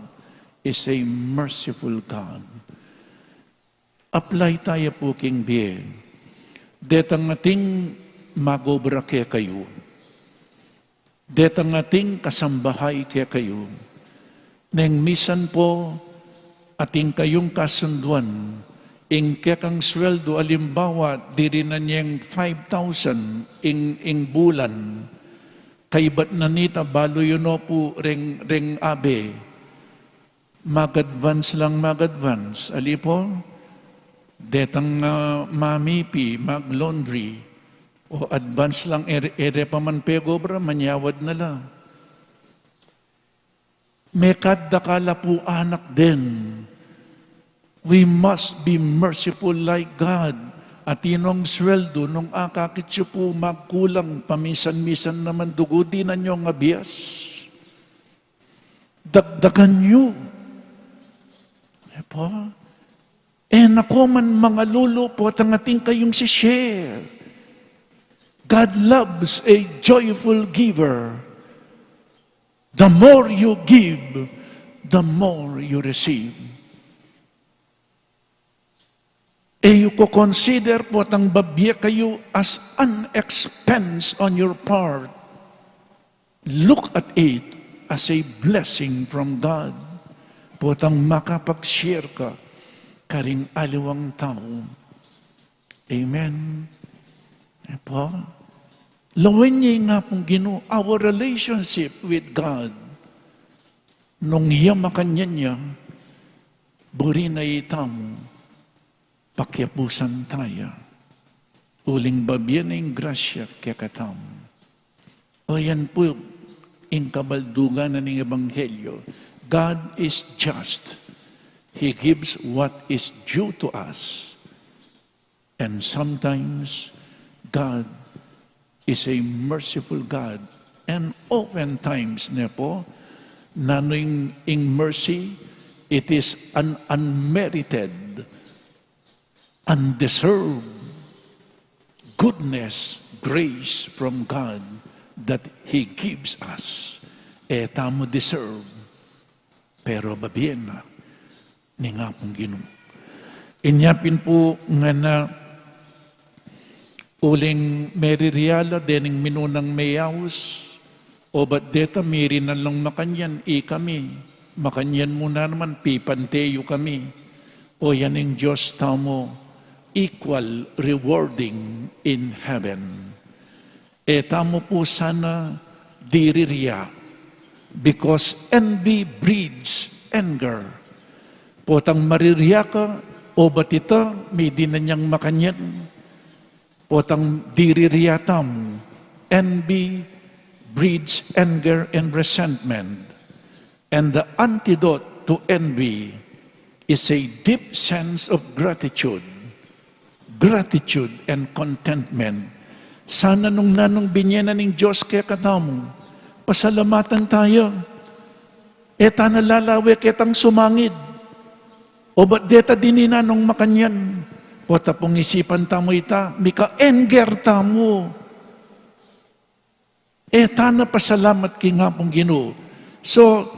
is a merciful God. Apply taya pu king bie. Detang ating magobra kekayu. Detang ating kasambahay kekayu. Neng misan pu, atin kayung kasunduan, ing kekang sweldu, alimbawa, dirinan yeng five thousand ing, ing bulan, kaybat na nita, balu yu no pu reng, reng abe. Mag-advance lang, mag-advance. Ali pu, detang, ah, mamipi, mag-laundry, o advance lang, e re, e re pa man pegobra, manyawad na la. Mekad dakal a pu anak den. We must be merciful like God. Atin nong sweldu, nung akakit yu pu magkulang, paminsan-minsan naman dugu, dinan yu ing abias. Dagdagan yu. E pu? E na ko man mangalulu potang atin kayung si-share. God loves a joyful giver. The more you give, the more you receive. E yu ko-consider potang babie kayu as an expense on your part. Look at it as a blessing from God. Potang makapag-share ka karing aliwang tau. Amen. E pu? Lawen ya ing Apung Ginu, our relationship with God. Nung ya makanyan ya, buri na itamu, pakiapusan taya. Uling babie na ing grasya kekatamu. O yan pu ing kabaldugan na ning ebanghelyo. God is just. He gives what is due to us. And sometimes, God is a merciful God. And oftentimes, ne pu, nanu ing, ing mercy, it is an unmerited, undeserved goodness, grace from God that He gives us. E tamu deserve, pero babie na ning Apung Ginu. Inya pin pu ngana, uling meriria la dening minunang meyaus, obat deta mirinan lang makanyan, ikami, makanyan mu na naman, pipante yu kami. O yan ing Dios tamu, equal rewarding in heaven. E tamu pu sana diriria, because envy breeds anger. Potang mariria ka, obat ita, midinan yang makanyan. Potang diriria tamu, envy breeds anger and resentment. And the antidote to envy is a deep sense of gratitude. Gratitude and contentment. Sana nung nanung binie na ning Dios kekatamu, pasalamatan taya. E ta na lalawe ketang sumangid. Obat deta dininan nung makanyan. Pota pung isipan tamu ita, mika-anger tamu. E ta na pasalamat king Apung Ginu. So,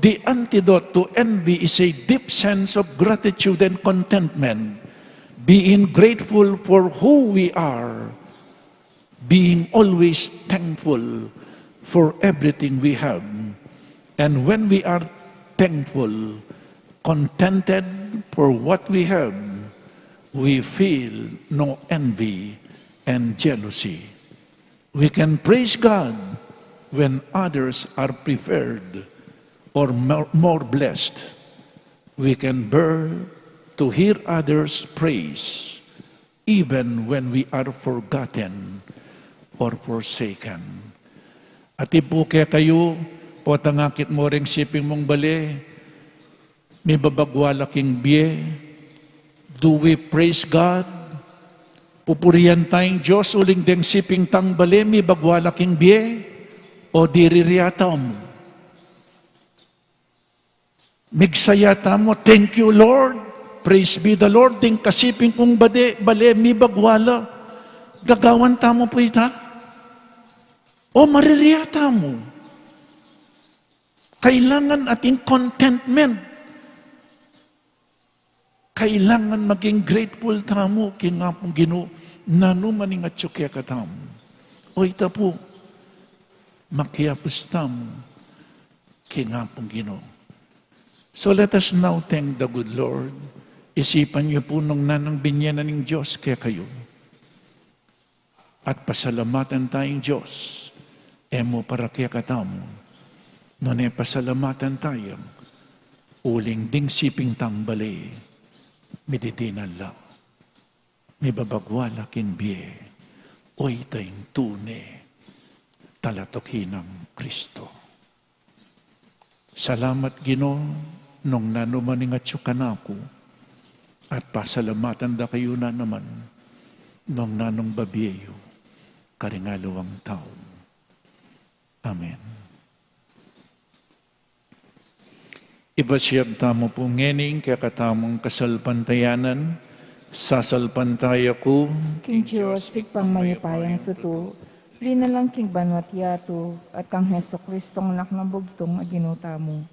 the antidote to envy is a deep sense of gratitude and contentment, being grateful for who we are, being always thankful for everything we have. And when we are thankful, contented for what we have, we feel no envy and jealousy. We can praise God when others are preferred or more, more blessed. We can bear to hear others praise, even when we are forgotten or forsaken. Ati pu kekayu, potang akit mo reng siping mung bale, mibabagua la king bie. Do we praise God? Pupurian tang Dios uling deng siping tang bale, mibagua la king bie? O diriria tamu? Migsaya tamu, "Thank you, Lord." Praise be the Lord, ding kasiping kung bade, bale, mibagwala. Gagawan tamu pu ita? O mariria tamu? Kailangan atin contentment. Kailangan maging grateful tamu king Apung Ginu, nanu man ing atyu kekatamu. O ita pu, makiapus tamu king Apung Ginu. So let us now thank the good Lord. Isipan yu pu nung nanung binie na ning Dios kekayu. At pasalamatan taya ing Dios, e mu para kekatamu, nune pasalamatan taya, uling ding siping tang bale, mididinan la, mibabagwala king bie, o ita ing tune talatuki nang Kristo. Salamat, Ginu, nung nanu man ing atyu kanaku, at pasalamatan da kayu na naman, nung nanung babie yu karing aliwang tau. Amen. Ibasiag tamu pu ngeni ing kekatamung kasalpantayanan, sasalpantaya ku king Dios, Ibpang mayupayang tutu, linalang king banua't yatu, at kang Jesucristong Anak nang bugtung a Ginu tamu.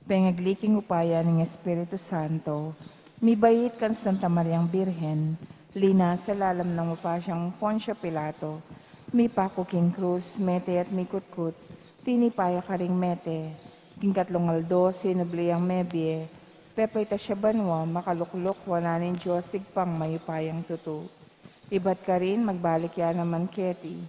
Pengagli king upaya ning Espiritu Santo, mibait kang Santa Mariang Birhen, linasa lalam nang mapasiang Poncio Pilato, mipaku king krus, mete at mikutkut, tinipa ya karing mete, king katlung aldo sinubli yang mebie, pepaitas ya banua, makalukluk wanan ning Dios Ibpang mayupayang tutu. Ibat karin, magbalik ya naman keti,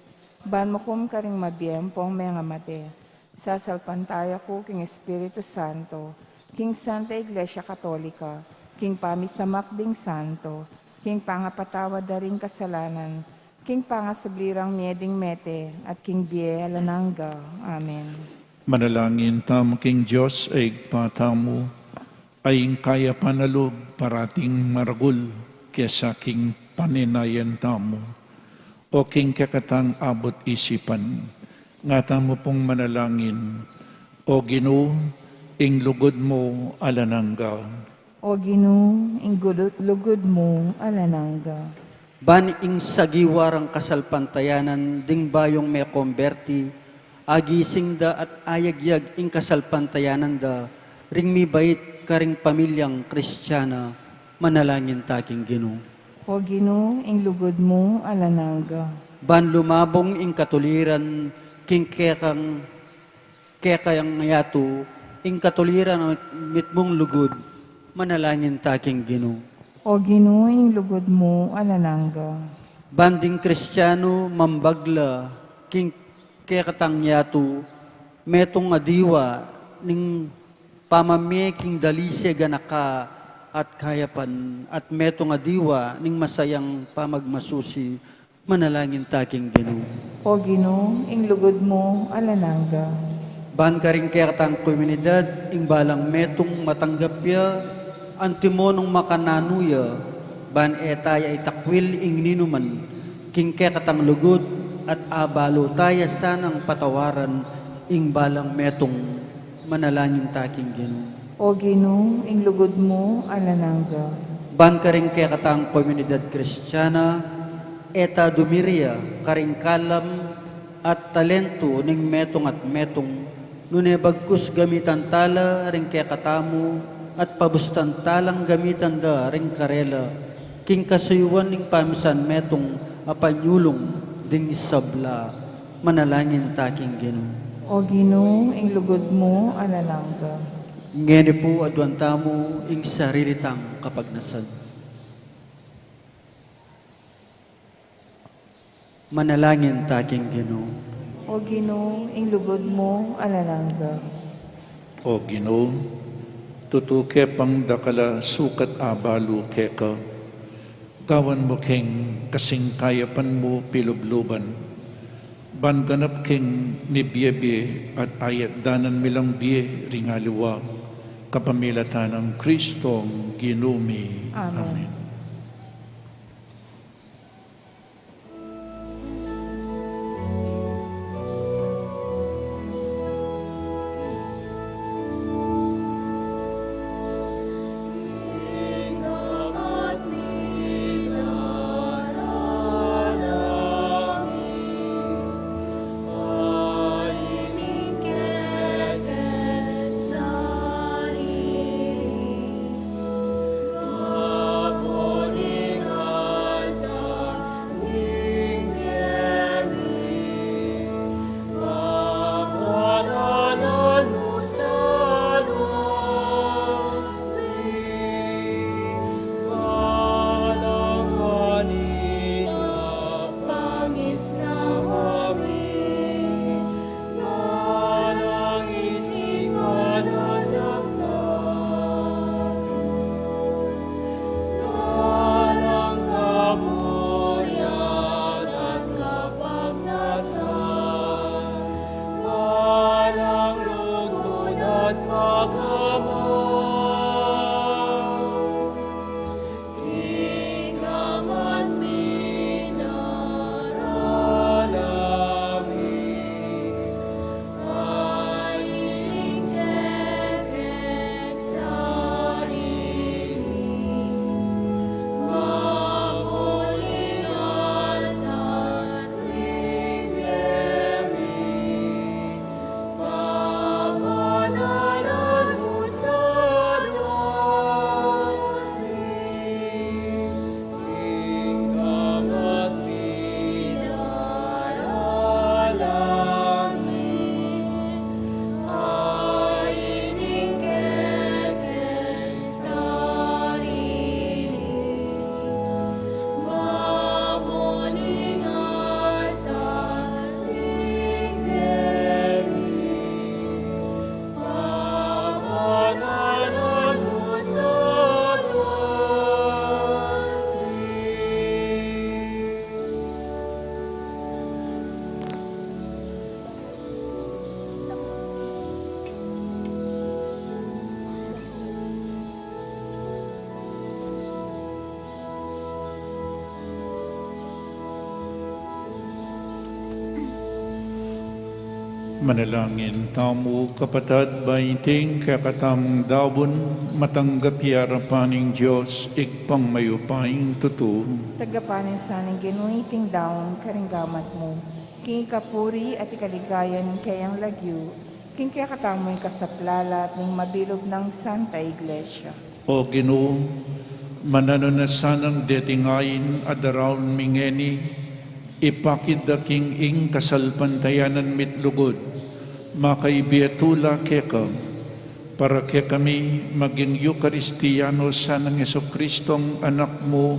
ban mukum karing mabie ampong mengamate. Sasalpantaya ku king Espiritu Santo, king Santa Iglesia Katolika, king pamisamak ding santo, king pangapatawad da ring kasalanan, king pangasubli rang mie ding mete, at king bie alang angga. Amen. Manalangin tamu king Dios a Ibpa tamu, a ing kayapan a lub parating maragul kesa king panenayan tamu, o king kekatang abut isipan. Nga tamu pung manalangin, O Ginu, ing lugud mu alang angga. O Ginu, ing gudu-, lugud mu alang angga. Ban ing sagiwa rang kasalpantayanan ding bayung mekomberti, agising da at ayagyag ing kasalpantayanan da ring mibait karing pamilyang Kristiana, manalangin ta king Ginu. O Ginu, ing lugud mu alang angga. Ban lumabung ing katuliran king kekang kekayang yatu, ing katuliran a mitmung lugud, manalangin ta king Ginu. O Ginu, ing lugud mu alang angga. Ban ding Kristianu mambagla king kekatang yatu, metung a diwa ning pamamie king dalise ganaka at kayapan, at metung a diwa ning masayang pamagmasusi, manalangin ta king Ginu. O Ginu, ing lugud mu alang angga. Ban karing kekatang komunidad, ing balang metung matanggap ya, antimo nung makananu ya, ban e taya itakwil ing ninuman king kekatang lugud, at abalu taya sanang patawaran ing balang metung, manalangin ta king Ginu. O Ginu, ing lugud mu alang angga. Ban karing kekatang komunidad Kristiana, e ta dumiria karing kalam at talentu ning metung at metung, nune bagkus gamitan tala ring kekatamu at pabustan talang gamitan da ring karela king kasuyuan ning pamisan metung a panyulung ding sabla, manalangin ta king Ginu. O Ginu, ing lugud mu alang angga. Ngeni pu aduan tamu ing sarili tang kapagnasan. Manalangin ta king Ginu. O Ginu, ing lugud mu alang angga. O Ginu, tutu ke pang dakal a sukat abalu keka, gawan mu keng kasing kayapan mu pilubluban, ban ganap keng mibie-bie at ayat danan mi lang bie ring aliwa, kapamilatan nang Kristong Ginu mi. Amen. Amen. Manalangin tamu, kapatad, ba iting kekatamung daun matanggap ya arapan ning Dios, Ibpang mayupayang tutu. Tanggapan na sana ning Ginu iting daun karing gamat mu, king ikapuri at ikaligaya ning keyang lagyu, king kekatamung kasaplalan at ning mabilug nang Santa Iglesia. O Ginu, mananu na sanang deting ain a daraun mi ngeni, ipakit da king ing kasalpantayanan mi't lugud, makaibie tula keka, para kekami maging Eukaristiyanu sanang Jesucristong Anak mu,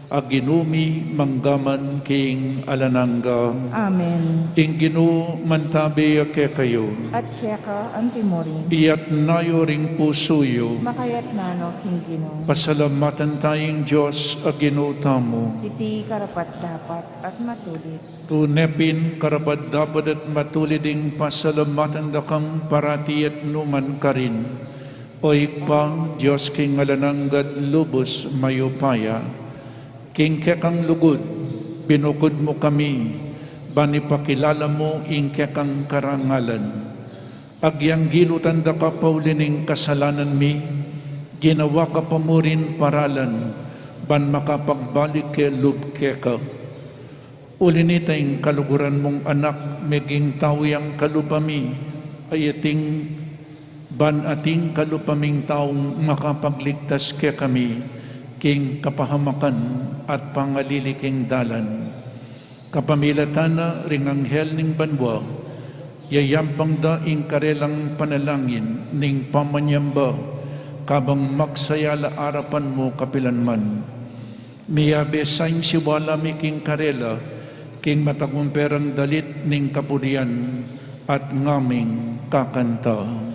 a Ginu mi, mangga man king alang angga. Amen. Ing Ginu mantabe ya kekayu. At keka antimurin. Iyatas yu ring pusu yu. Makayatna no king Ginu. Pasalamatan taya ing Dios a Ginu tamu. Iti karapat-dapat at matulid. Tune pin karapat-dapat at matulid ing pasalamatan da kang parati at nu man karin, O Ibpa, Dios king alang angga at lubus mayupaya. King kekang lugud binukud mu kami, ban ipakilala mu ing kekang karangalan. Agyang gilutan da ka pauli ning kasalanan mi, ginawa ka pa mu rin paralan, ban makapagbalik ke lub keka. Uli nita ing kaluguran mung Anak, meging tau yang kalupa mi, a ating, ban ating kalupa ming taung makapagligtas kekami king kapahamakan at pangalili king dalan. Kapamilatan na ring anghel ning banua, yayampang da ing karelang panalangin ning pamanyamba, kabang magsaya la arapan mu kapilan man. Miyabe sa ing siwala mi king karela, king matagumperang dalit ning kapurian, at ngaming kakanta.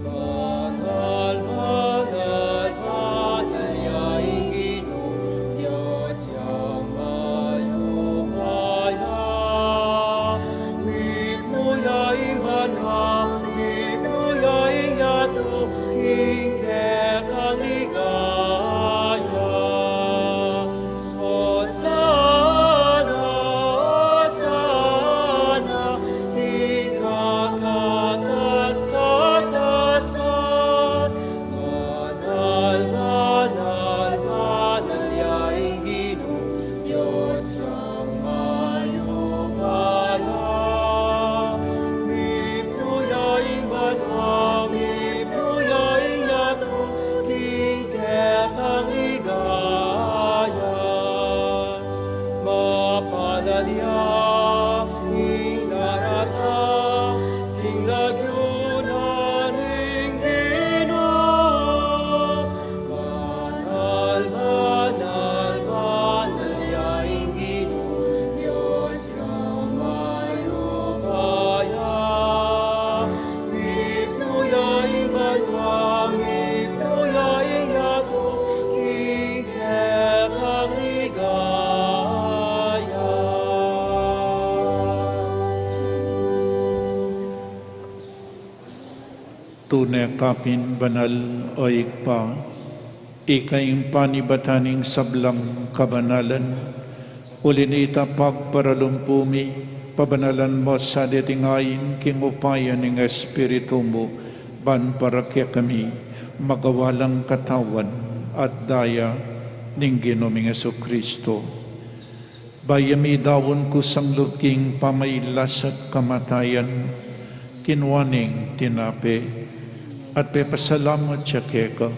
Manal, manal, manal ya ing Ginu, Dios yang mayupaya. Mipnu ya ing banua, mipnu ya ing yatu, king kekang ligaya. Mapalad ya ing daratang king lagyu na ning Ginu. Banal, banal, banal ya ing Ginu, Dios yang mayupaya. Mipnu ya ing banua, mipnu ya ing yatu, king kekang ligaya. Tune ka pin banal, O Ibpa, ika ing panibatan ning sablang kabanalan. Uli nita pagparalumpu mi, pabanalan mu sa deting ain king upaya ning Espiritu mu, ban para kekami magawa lang katawan at daya ning Ginu ming Jesucristo. Bayu ya midaun kusang lub king pamailas at kamatayan, kinua neng tinape, at pepasalamat ya keka,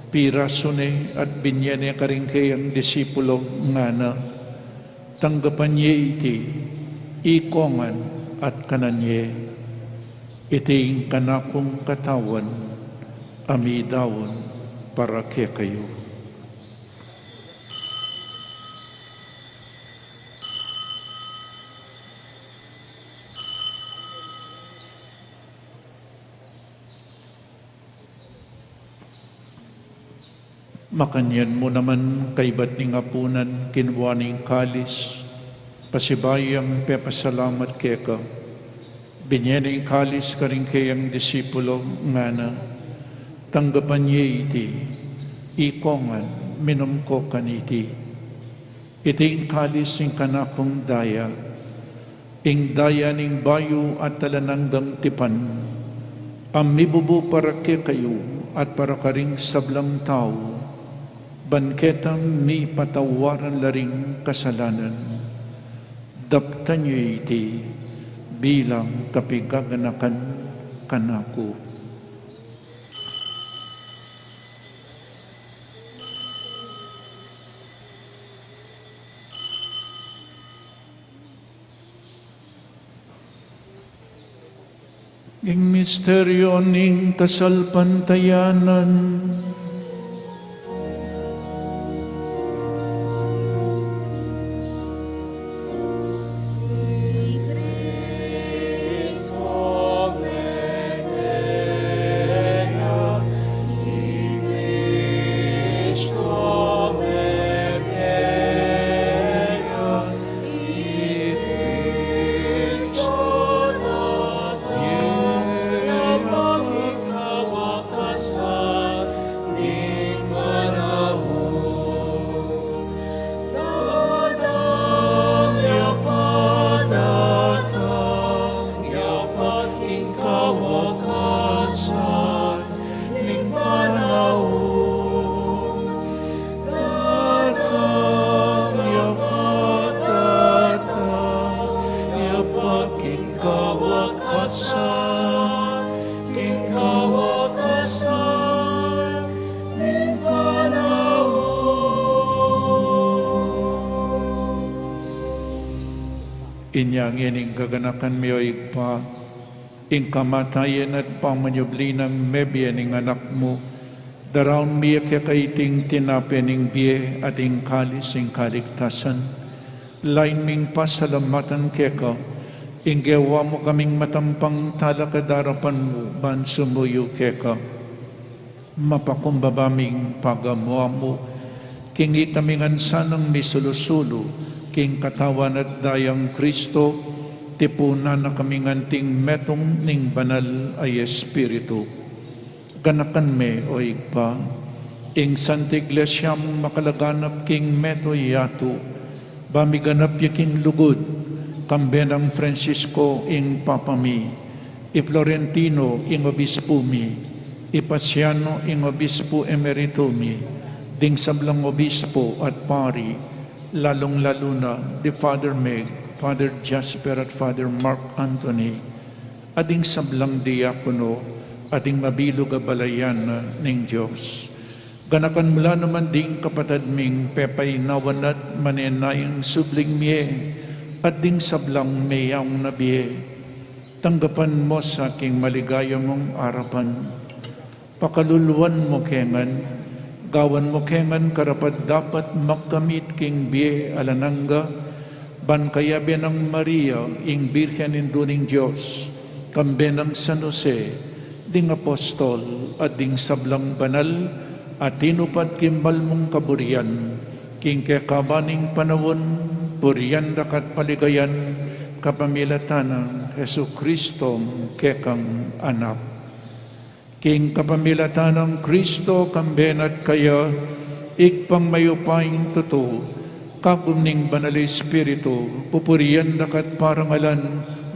pirasu ne at binye ne karing keyang disipulo, ngana: Tanggapan ye iti, ikongan at kanan ye. Iti ing kanakung katawan, a midaun para kekayu. Makanyan mu naman, kaybat ning apunan, kinua ne ing kalis, pasibayu yang pepasalamat keka, binye ne ing kalis karing keyang disipulo, ngana: Tanggapan ye iti, ikongan, minum ko kaniti. Iti ing kalis ning kanakung daya, ing daya ning bayu at alang anggang tipan, a mibubu para kekayu at para karing sablang tau, ban ketang mipatawaran la ring kasalanan. Daptan ye iti bilang kapigaganakan kanaku. Ing misteryo ning kasalpantayanan. Datang ya pa, datang ya pa king kawakasan, king kawakasan ning panaun. Inya ngeni ing gaganakan mi, O Ibpa, ing kamatayan at pamanyubli nang mebie ning Anak mu, daraun mi keka iting tinape ning bie at ing kalis ning kaligtasan. Lain ming pasalamatan keka ing gewa mu kaming matampang talakad king arapan mu ban sumuyu keka. Mapakumbaba ming pagamu-amu king ita mi ngan sanang misulu-sulu king katawan at dayang Kristo, tipunan na kami ngan king metung ning Banal a Espiritu. Ganakan me, O Ibpa, ing Santa Iglesia mung makalaganap king meto yatu, ba miganap ya king lugud, kambe nang Francisco ing Papa mi, i Florentino ing obispu mi, i Paciano ing obispu emeritu mi, ding sablang obispu at pari, lalung-lalu na di Father Meg, Father Jasper at Father Mark Anthony, at ding sablang diakono, at ding mabilug a balayan ning Dios. Ganakan mu la naman ding kapatad ming pepainawan at manenayang subling mie, at ding sablang meyaung na bie. Tanggapan mu sa king maligaya mung arapan. Pakaluluan mu ke ngan, gawan mu ke ngan karapat-dapat magkamit king bie alang angga, ban kayabe nang Maria, ing Birhen Indu ning Dios, kambe nang San Jose, ding apostol, at ding sablang banal a tinupad king malmung kaburian, king kekaban ning panaun, purian da ka at paligayan, kapamilatan nang Jesucristo, kekang Anak. King kapamilatan nang Kristo, kambe na at kaya, Ibpang mayupayang tutu, kagum ning Banal Espiritu, pupurian da ka at parangalan,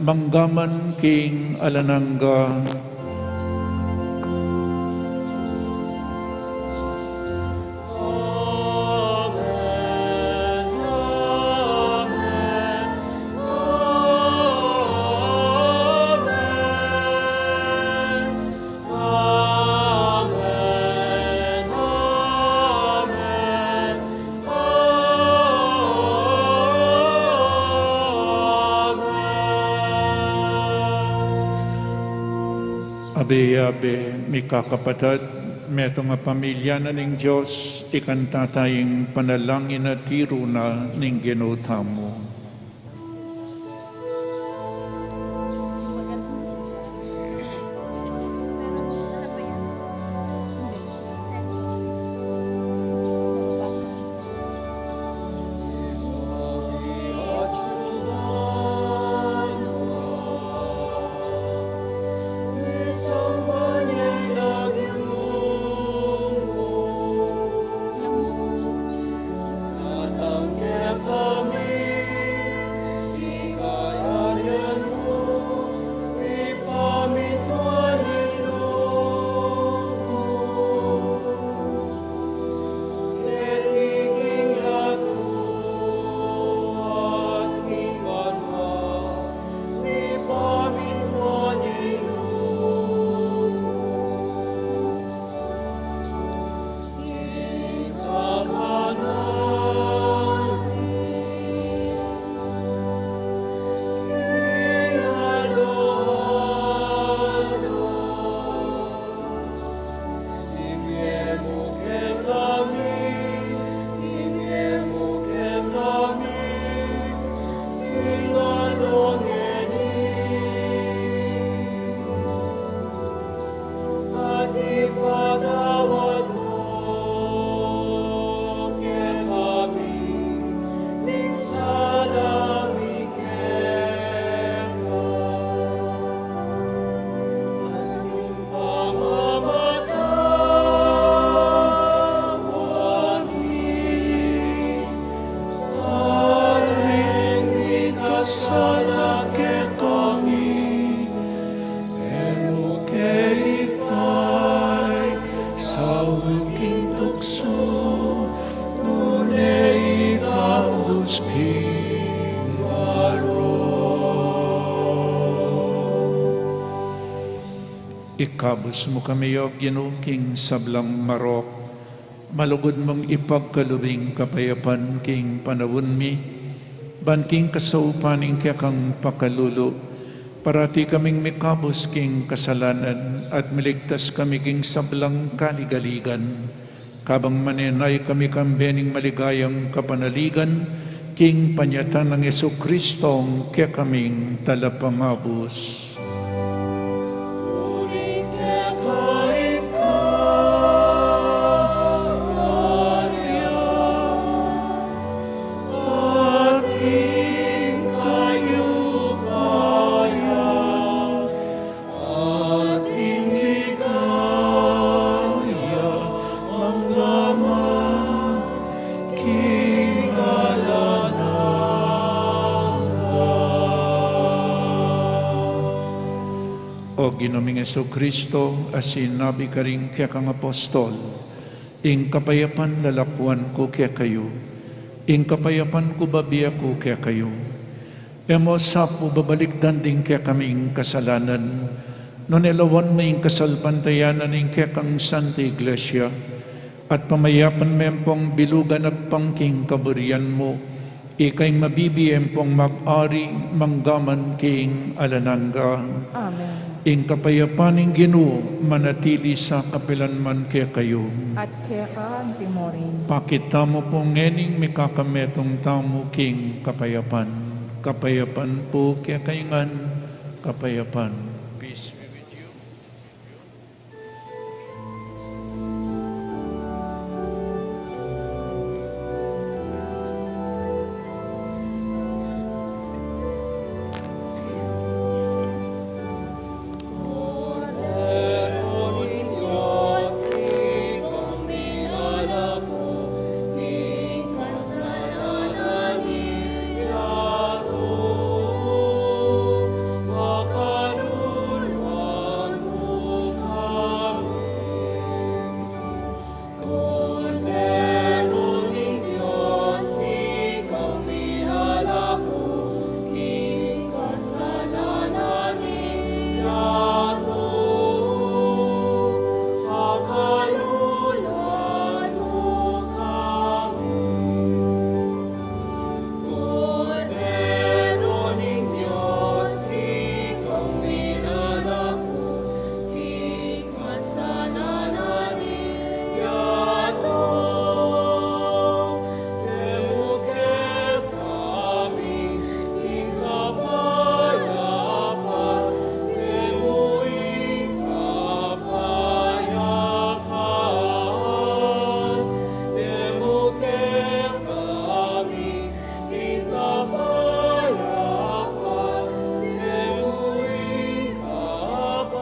mangga man king alang angga. Amen. Amen. Amen. Abe-abe, mikakapatad, metung a pamilya na ning Dios, ikanta taya ing panalangin a tiru na ning Ginu tamu. Ikabus mu kami, O Ginu, king sablang marok. Malugud mung ipagkalub ing kapayapan king panaun mi, ban king kasaupan ning kekang pakalulu, parati kaming mikabus king kasalanan at miligtas kami king sablang kaligaligan. Kabang manenaya kami kambe ning maligayang kapanaligan, king panyatang nang Jesucristo, kekaming Talapangabus. Ating ligaya, mangga man king alang angga. O Ginu ming Jesucristo, a sinabi karing kekang apostol, "Ing kapayapan lalakuan ku kekayu, ing kapayapan ku bibie ku kekayu." E mu sa pu babalikdan ding kekaming kasalanan, nune lawan me ing kasalpantayanan ning kekang Santa Iglesia, at pamayapan me ampong bilugan agpang king kaburian mu, ika ing mabibie ampong mag-ari mangga man king alang angga. Amen. Ing kapayapan ning Ginu manatili sa kapilan man kekayu. At keka anti mu rin. Pakit tamu pu ngening mikakametung tamu king kapayapan. Kapayapan pu kekayu ngan, kapayapan. Peace be with you. Kordero ning Dios, ikaw minalako king kasalanan ning yatu. Pakaluluan mu kami. Kordero ning Dios, ikaw minalako king kasalanan ning yatu. Ibie mu kekami ing kapayapan, ibie mu ing kapayapan, ibie mu kekami ing kapayapan, ibie mu ing kapayapan.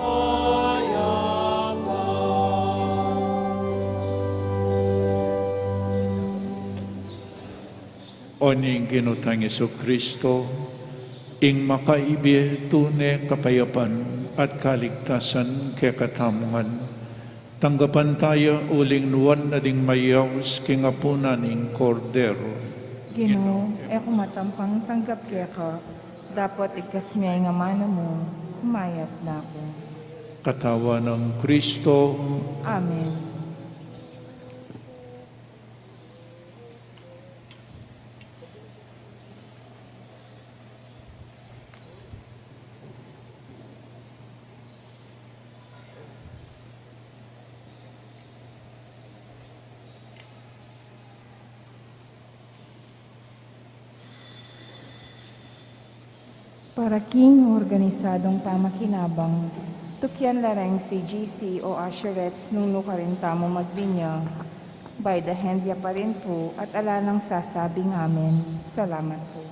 O ning Ginu tang Jesucristo, ing makaibie tune kapayapan at kaligtasan kekatamu ngan, tanggapan ta ya uling nuan na ding mayaus king apunan ning Kordero. Ginu, e ku matampang tanggap keka, dapot igkas mu ya ing amanu mu, kumayap na ku. Katawan nang Kristo. Amen. Para king organisadong pamakinabang, tukyan la reng C G C o usherettes nung nukarin tamu magbinyag. By the hand ya pa rin pu at ala nang sasabing amen. Salamat pu.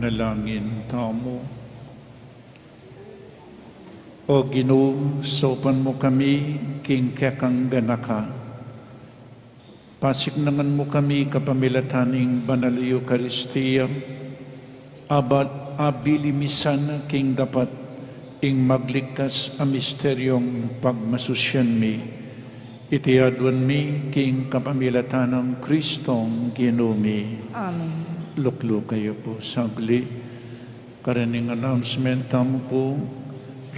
Manalangin tamu. O Ginu, saupan mu kami king kekang ganaka. Pasiknangan mu kami kapamilatan ning Banal a Eukaristia, abat abili mi sana king dapat ing magligtas a misteryong pagmasusyan mi. Iti aduan mi king kapamilatan nang Kristong Ginu mi. Amen. Lukluk kayu pu saglit. Karening announcement tamu pu,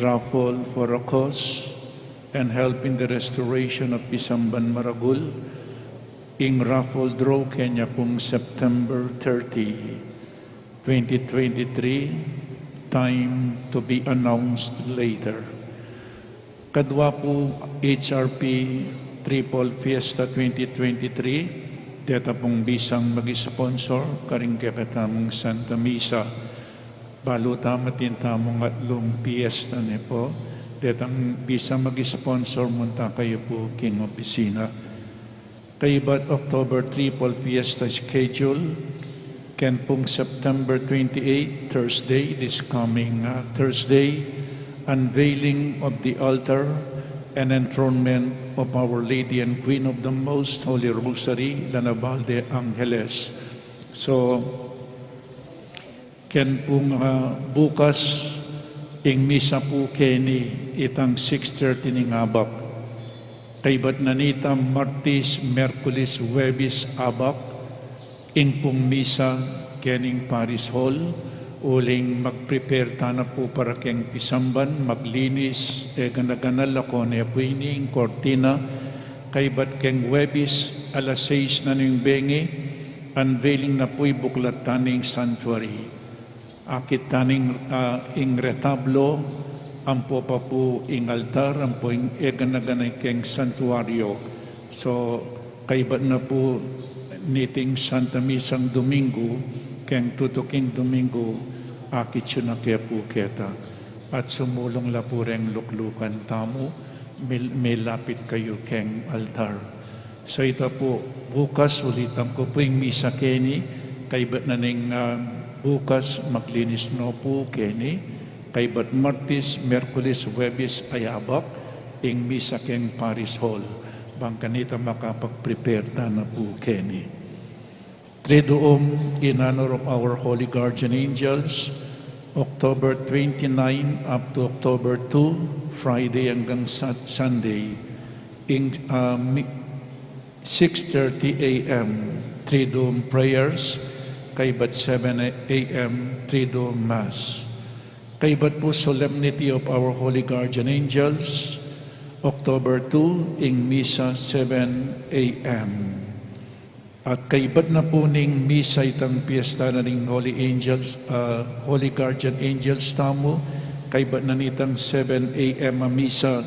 raffle for a cause and help in the restoration of Pisamban Maragul. Ing raffle draw keni pung September thirty, twenty twenty-three, time to be announced later. Kadua pu, H R P Triple Fiesta twenty twenty-three, deta pung bisang mag-sponsor karing kekatamung Santa Misa. Balu tamu atin tamung atlung piesta ne pu, detang bisang mag-sponsor, munta kayu pu king opisina. Kaybat October Triple Fiesta schedule, keni pung September twenty-eight, Thursday, this coming, uh, Thursday, unveiling of the altar and enthronement of Our Lady and Queen of the Most Holy Rosary, La Naval de Angeles. So, keni pung, ah, bukas, ing misa pu keni itang six thirty ning abak. Kaybat na nita Martis, Merkulis, Huwebis, abak, ing pung misa kening Parish Hall, uling mag-prepare tana pu para keng pisamban, maglinis, e gana-ganal, ako ne pu ini, ing kortina, kaybat keng Huwebis, alas sais na ning bengi, unveiling na pu ing buklat tana ning sanctuary. Akit tana ing, ah, ing retablo, ampo pa pu ing altar, ampo ing e gana-gana keng santuario. So, kaybat na pu niting Santa Misang Domingo, keng tutuking Domingo, akit yu na ke pu keta. At sumulung la pu reng luklukan tamu, mil-, milapit kayu keng altar. So ita pu, bukas ulitan ku pu ing misa keni, kaybat na ning, ah, bukas maglinis no pu keni, kaybat Martis, Merkulis, Huwebis, ayabak, ing misa keng Parish Hall. Bang kanita makapag-prepare tana pu keni. Triduum in honor of our holy guardian angels, October twenty-nine up to October two, Friday hanggang Sat-, Sunday. Ing, ah, mi-, six thirty A M, Triduum prayers, kaybat seven A M, Triduum Mass. Kaybat pu Solemnity of our Holy Guardian Angels, October two, ing Misa seven A M. At kaybat na pu ning Misa itang piesta na ning Holy Angels, ah, Holy Guardian Angels tamu, kaybat na nitang seven A M a Misa,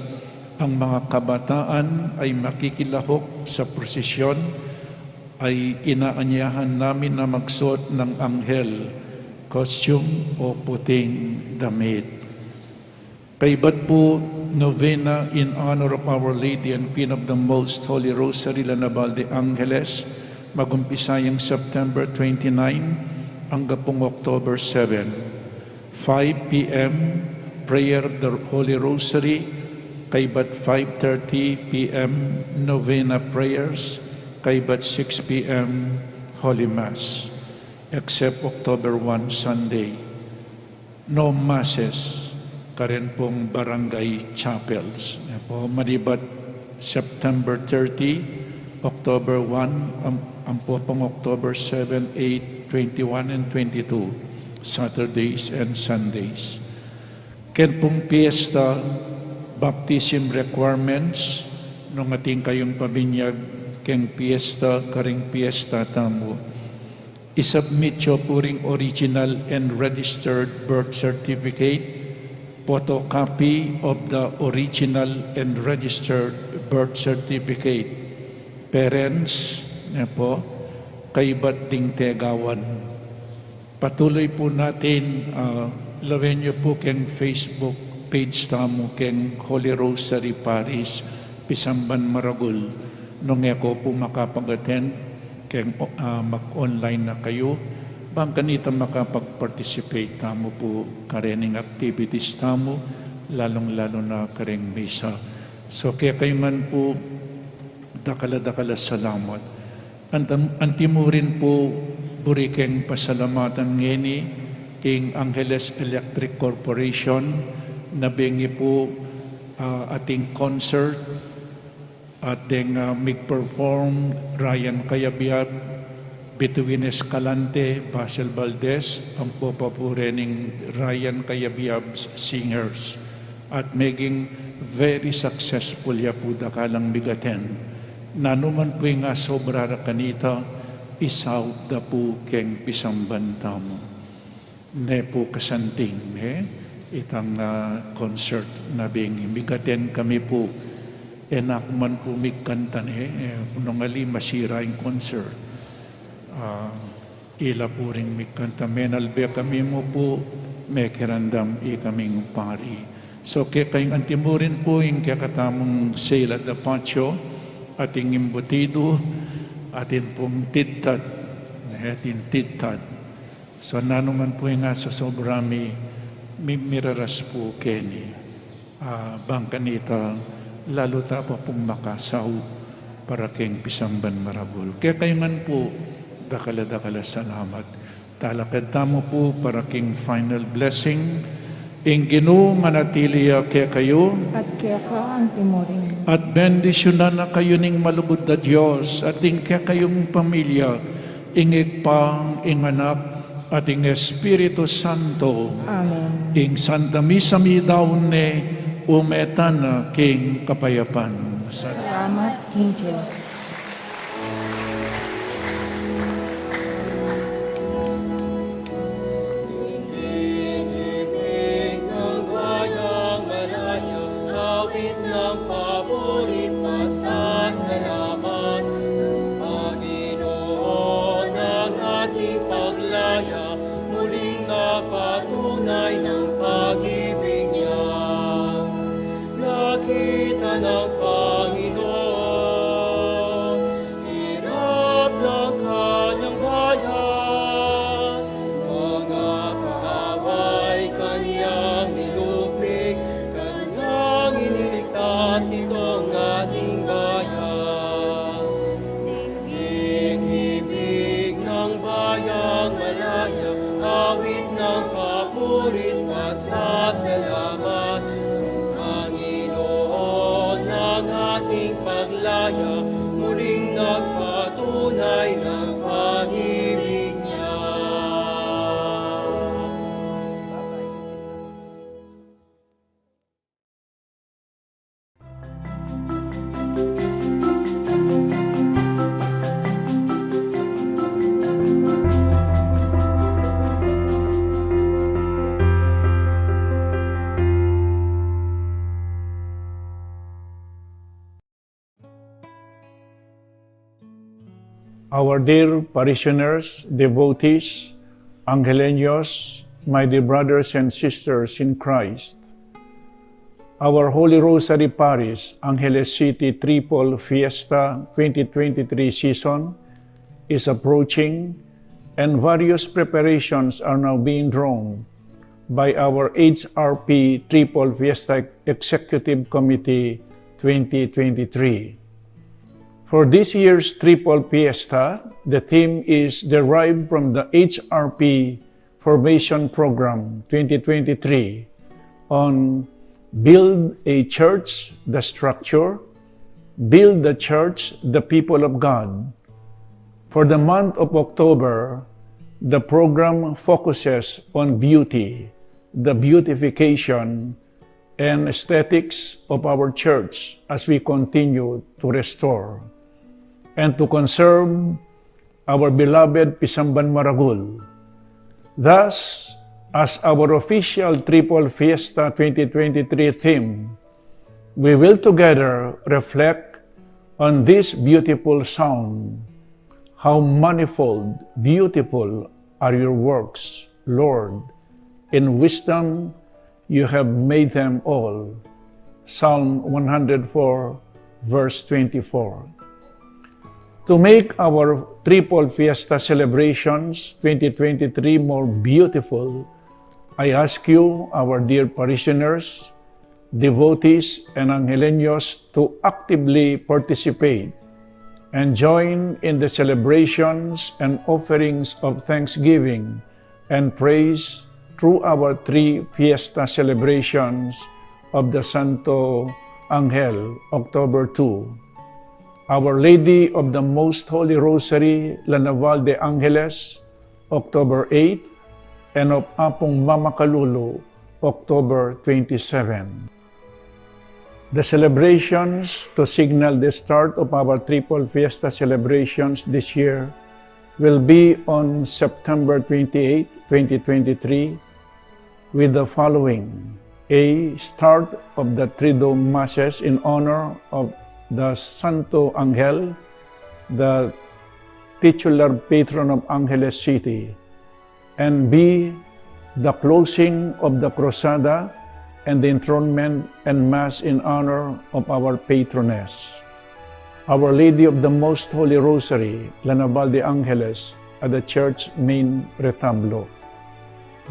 ang mga kabataan ay makikilahok sa prosesyon, ay inaanyayahan namin na magsuot ng anghel, costume o puting damit. Kaybat pu, Novena in honor of Our Lady and Queen of the Most Holy Rosary, La Naval de Angeles, mag-umpisa yang September twenty-nine hanggang pung October seven. Five P M, prayer of the Holy Rosary, kaybat five thirty P M, Novena prayers, kaybat six P M, Holy Mass, except October one, Sunday. No masses, karen pung barangay chapels. Ayan po, manibat September thirty, October one, am-, ampo pung October seven, eight, twenty-one, and twenty-two, Saturdays and Sundays. Keng pung piesta, baptism requirements, nung atin kayung pabinyag keng piesta, karing piesta tamu. I-submit yu pu ring original and registered birth certificate, photocopy of the original and registered birth certificate. Parents, ne po, kaybat ding tegawan. Patuloy pu natin, ah, lawen yu pu keng Facebook page tamu keng Holy Rosary Parish, Pisamban Maragul. Nung e ko pu makapag-attend, keng, ah, mag-online na kayu. Bang kanita makapag-participate tamu pu kareng activities tamu, lalung-lalu na kareng misa. So, kekayu ngan pu, dakal a dakal a salamat. Antam-, antimurin pu, buri keng pasalamatan ngeni ing Angeles Electric Corporation, na bengi pu, ah, ating concert, at deng, ah, mig-perform Ryan Cayabyab, Bituin Escalante, Basil Valdez, ampo pa pu reng Ryan Cayabyab Singers. At meging very successful ya pu, dakal ang mig-attend. Nanu man pu ing asobra ra kanita, isaut da pu keng pisamban tamu. Ne pu kasanting, e, itang, ah, concert na bengi. Mig-attend kami pu, e na ku man pu migkanta ne, e, nung ali masira ing concert. Ah, ila pu ring migkanta, menalbe kami mu pu, mekiramdam ikaming pari. So, kekayung antimurin pu ing kekatamung Sela Dapacho, ating imbutidu, atin pung tidtad, ne, atin tidtad. So, nanu man pu ing asosobra mi, mi-, miraras pu keni. Ah, bang kanita, lalu ta pa pung makasaut para keng pisamban maragul. Kekayu ngan pu, dakal a dakal a salamat. Talakad tamu pu para king final blessing. Ing Ginu manatili ya kekayu. At keka antimurin. At bendisyunan na kayu ning malugud a Dios, at ing kekayung pamilya, ing Ibpa, ing Anak, at ing Espiritu Santo. Amen. Ing Santa Misa mi daun ne, ume tana king kapayapan. Salamat king Dios. Awit ng paburit pasasalamat, ang Panginoon ang ating paglaya, muling napatunay ng pag-ibig niya. Nakita ng Panginoon hirap ng kanyang bayan, mga kaaway kanyang nilupig, kanyang iniligtas itong ating bayan. Dinggin himig ng bayang malaya, awit ng papurit pasasalamat. Ang Panginoon ang ating paglaya, muling nagpatunay ng pag-ibig niya. Our dear parishioners, devotees, Angeleños, my dear brothers and sisters in Christ, our Holy Rosary Parish, Angeles City Triple Fiesta twenty twenty-three season is approaching, and various preparations are now being drawn by our H R P Triple Fiesta Executive Committee twenty twenty-three. For this year's Triple Fiesta, the theme is derived from the H R P Formation Program twenty twenty-three on Build a Church, the Structure, Build the Church, the People of God. For the month of October, the program focuses on beauty, the beautification, and aesthetics of our church as we continue to restore and to conserve our beloved Pisamban Maragul. Thus, as our official Triple Fiesta twenty twenty-three theme, we will together reflect on this beautiful sound. How manifold, beautiful are your works, Lord. In wisdom you have made them all. Psalm one hundred four, verse twenty-four. To make our triple fiesta celebrations twenty twenty-three more beautiful, I ask you, our dear parishioners, devotees, and Angeleños to actively participate and join in the celebrations and offerings of thanksgiving and praise through our three fiesta celebrations of the Santo Angel, October two, Our Lady of the Most Holy Rosary, La Naval de Angeles, October eight, and of Apung Mama Kalulu, October twenty-seven. The celebrations to signal the start of our triple fiesta celebrations this year will be on September twenty-eight, twenty twenty-three, with the following: A, start of the Triduum Masses in honor of the Santo Angel, the titular patron of Angeles City, and B, the closing of the Cruzada and the enthronement and Mass in honor of our patroness, Our Lady of the Most Holy Rosary, La Naval de Angeles, at the church main retablo.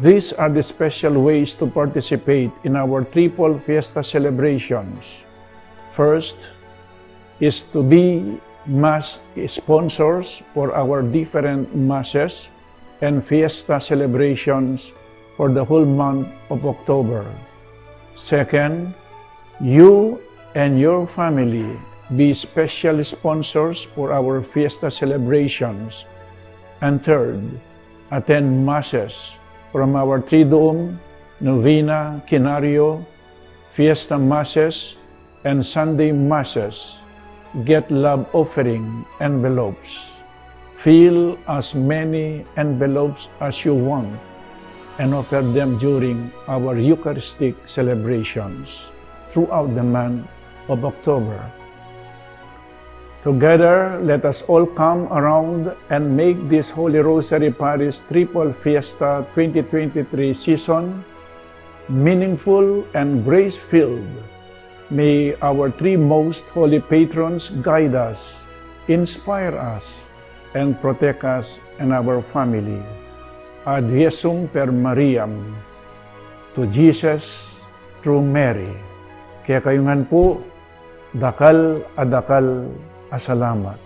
These are the special ways to participate in our triple fiesta celebrations. First is to be Mass sponsors for our different Masses and fiesta celebrations for the whole month of October. Second, you and your family be special sponsors for our fiesta celebrations. And third, attend Masses from our Triduum, Novena, Quinario, Fiesta Masses, and Sunday Masses. Get love offering envelopes. Fill as many envelopes as you want and offer them during our Eucharistic celebrations throughout the month of October. Together, let us all come around and make this Holy Rosary Parish Triple Fiesta twenty twenty-three season meaningful and grace-filled. May our three most holy patrons guide us, inspire us, and protect us and our family. Ad Jesum per Mariam, to Jesus through Mary. Kekayu ngan pu, dakal a dakal a salamat.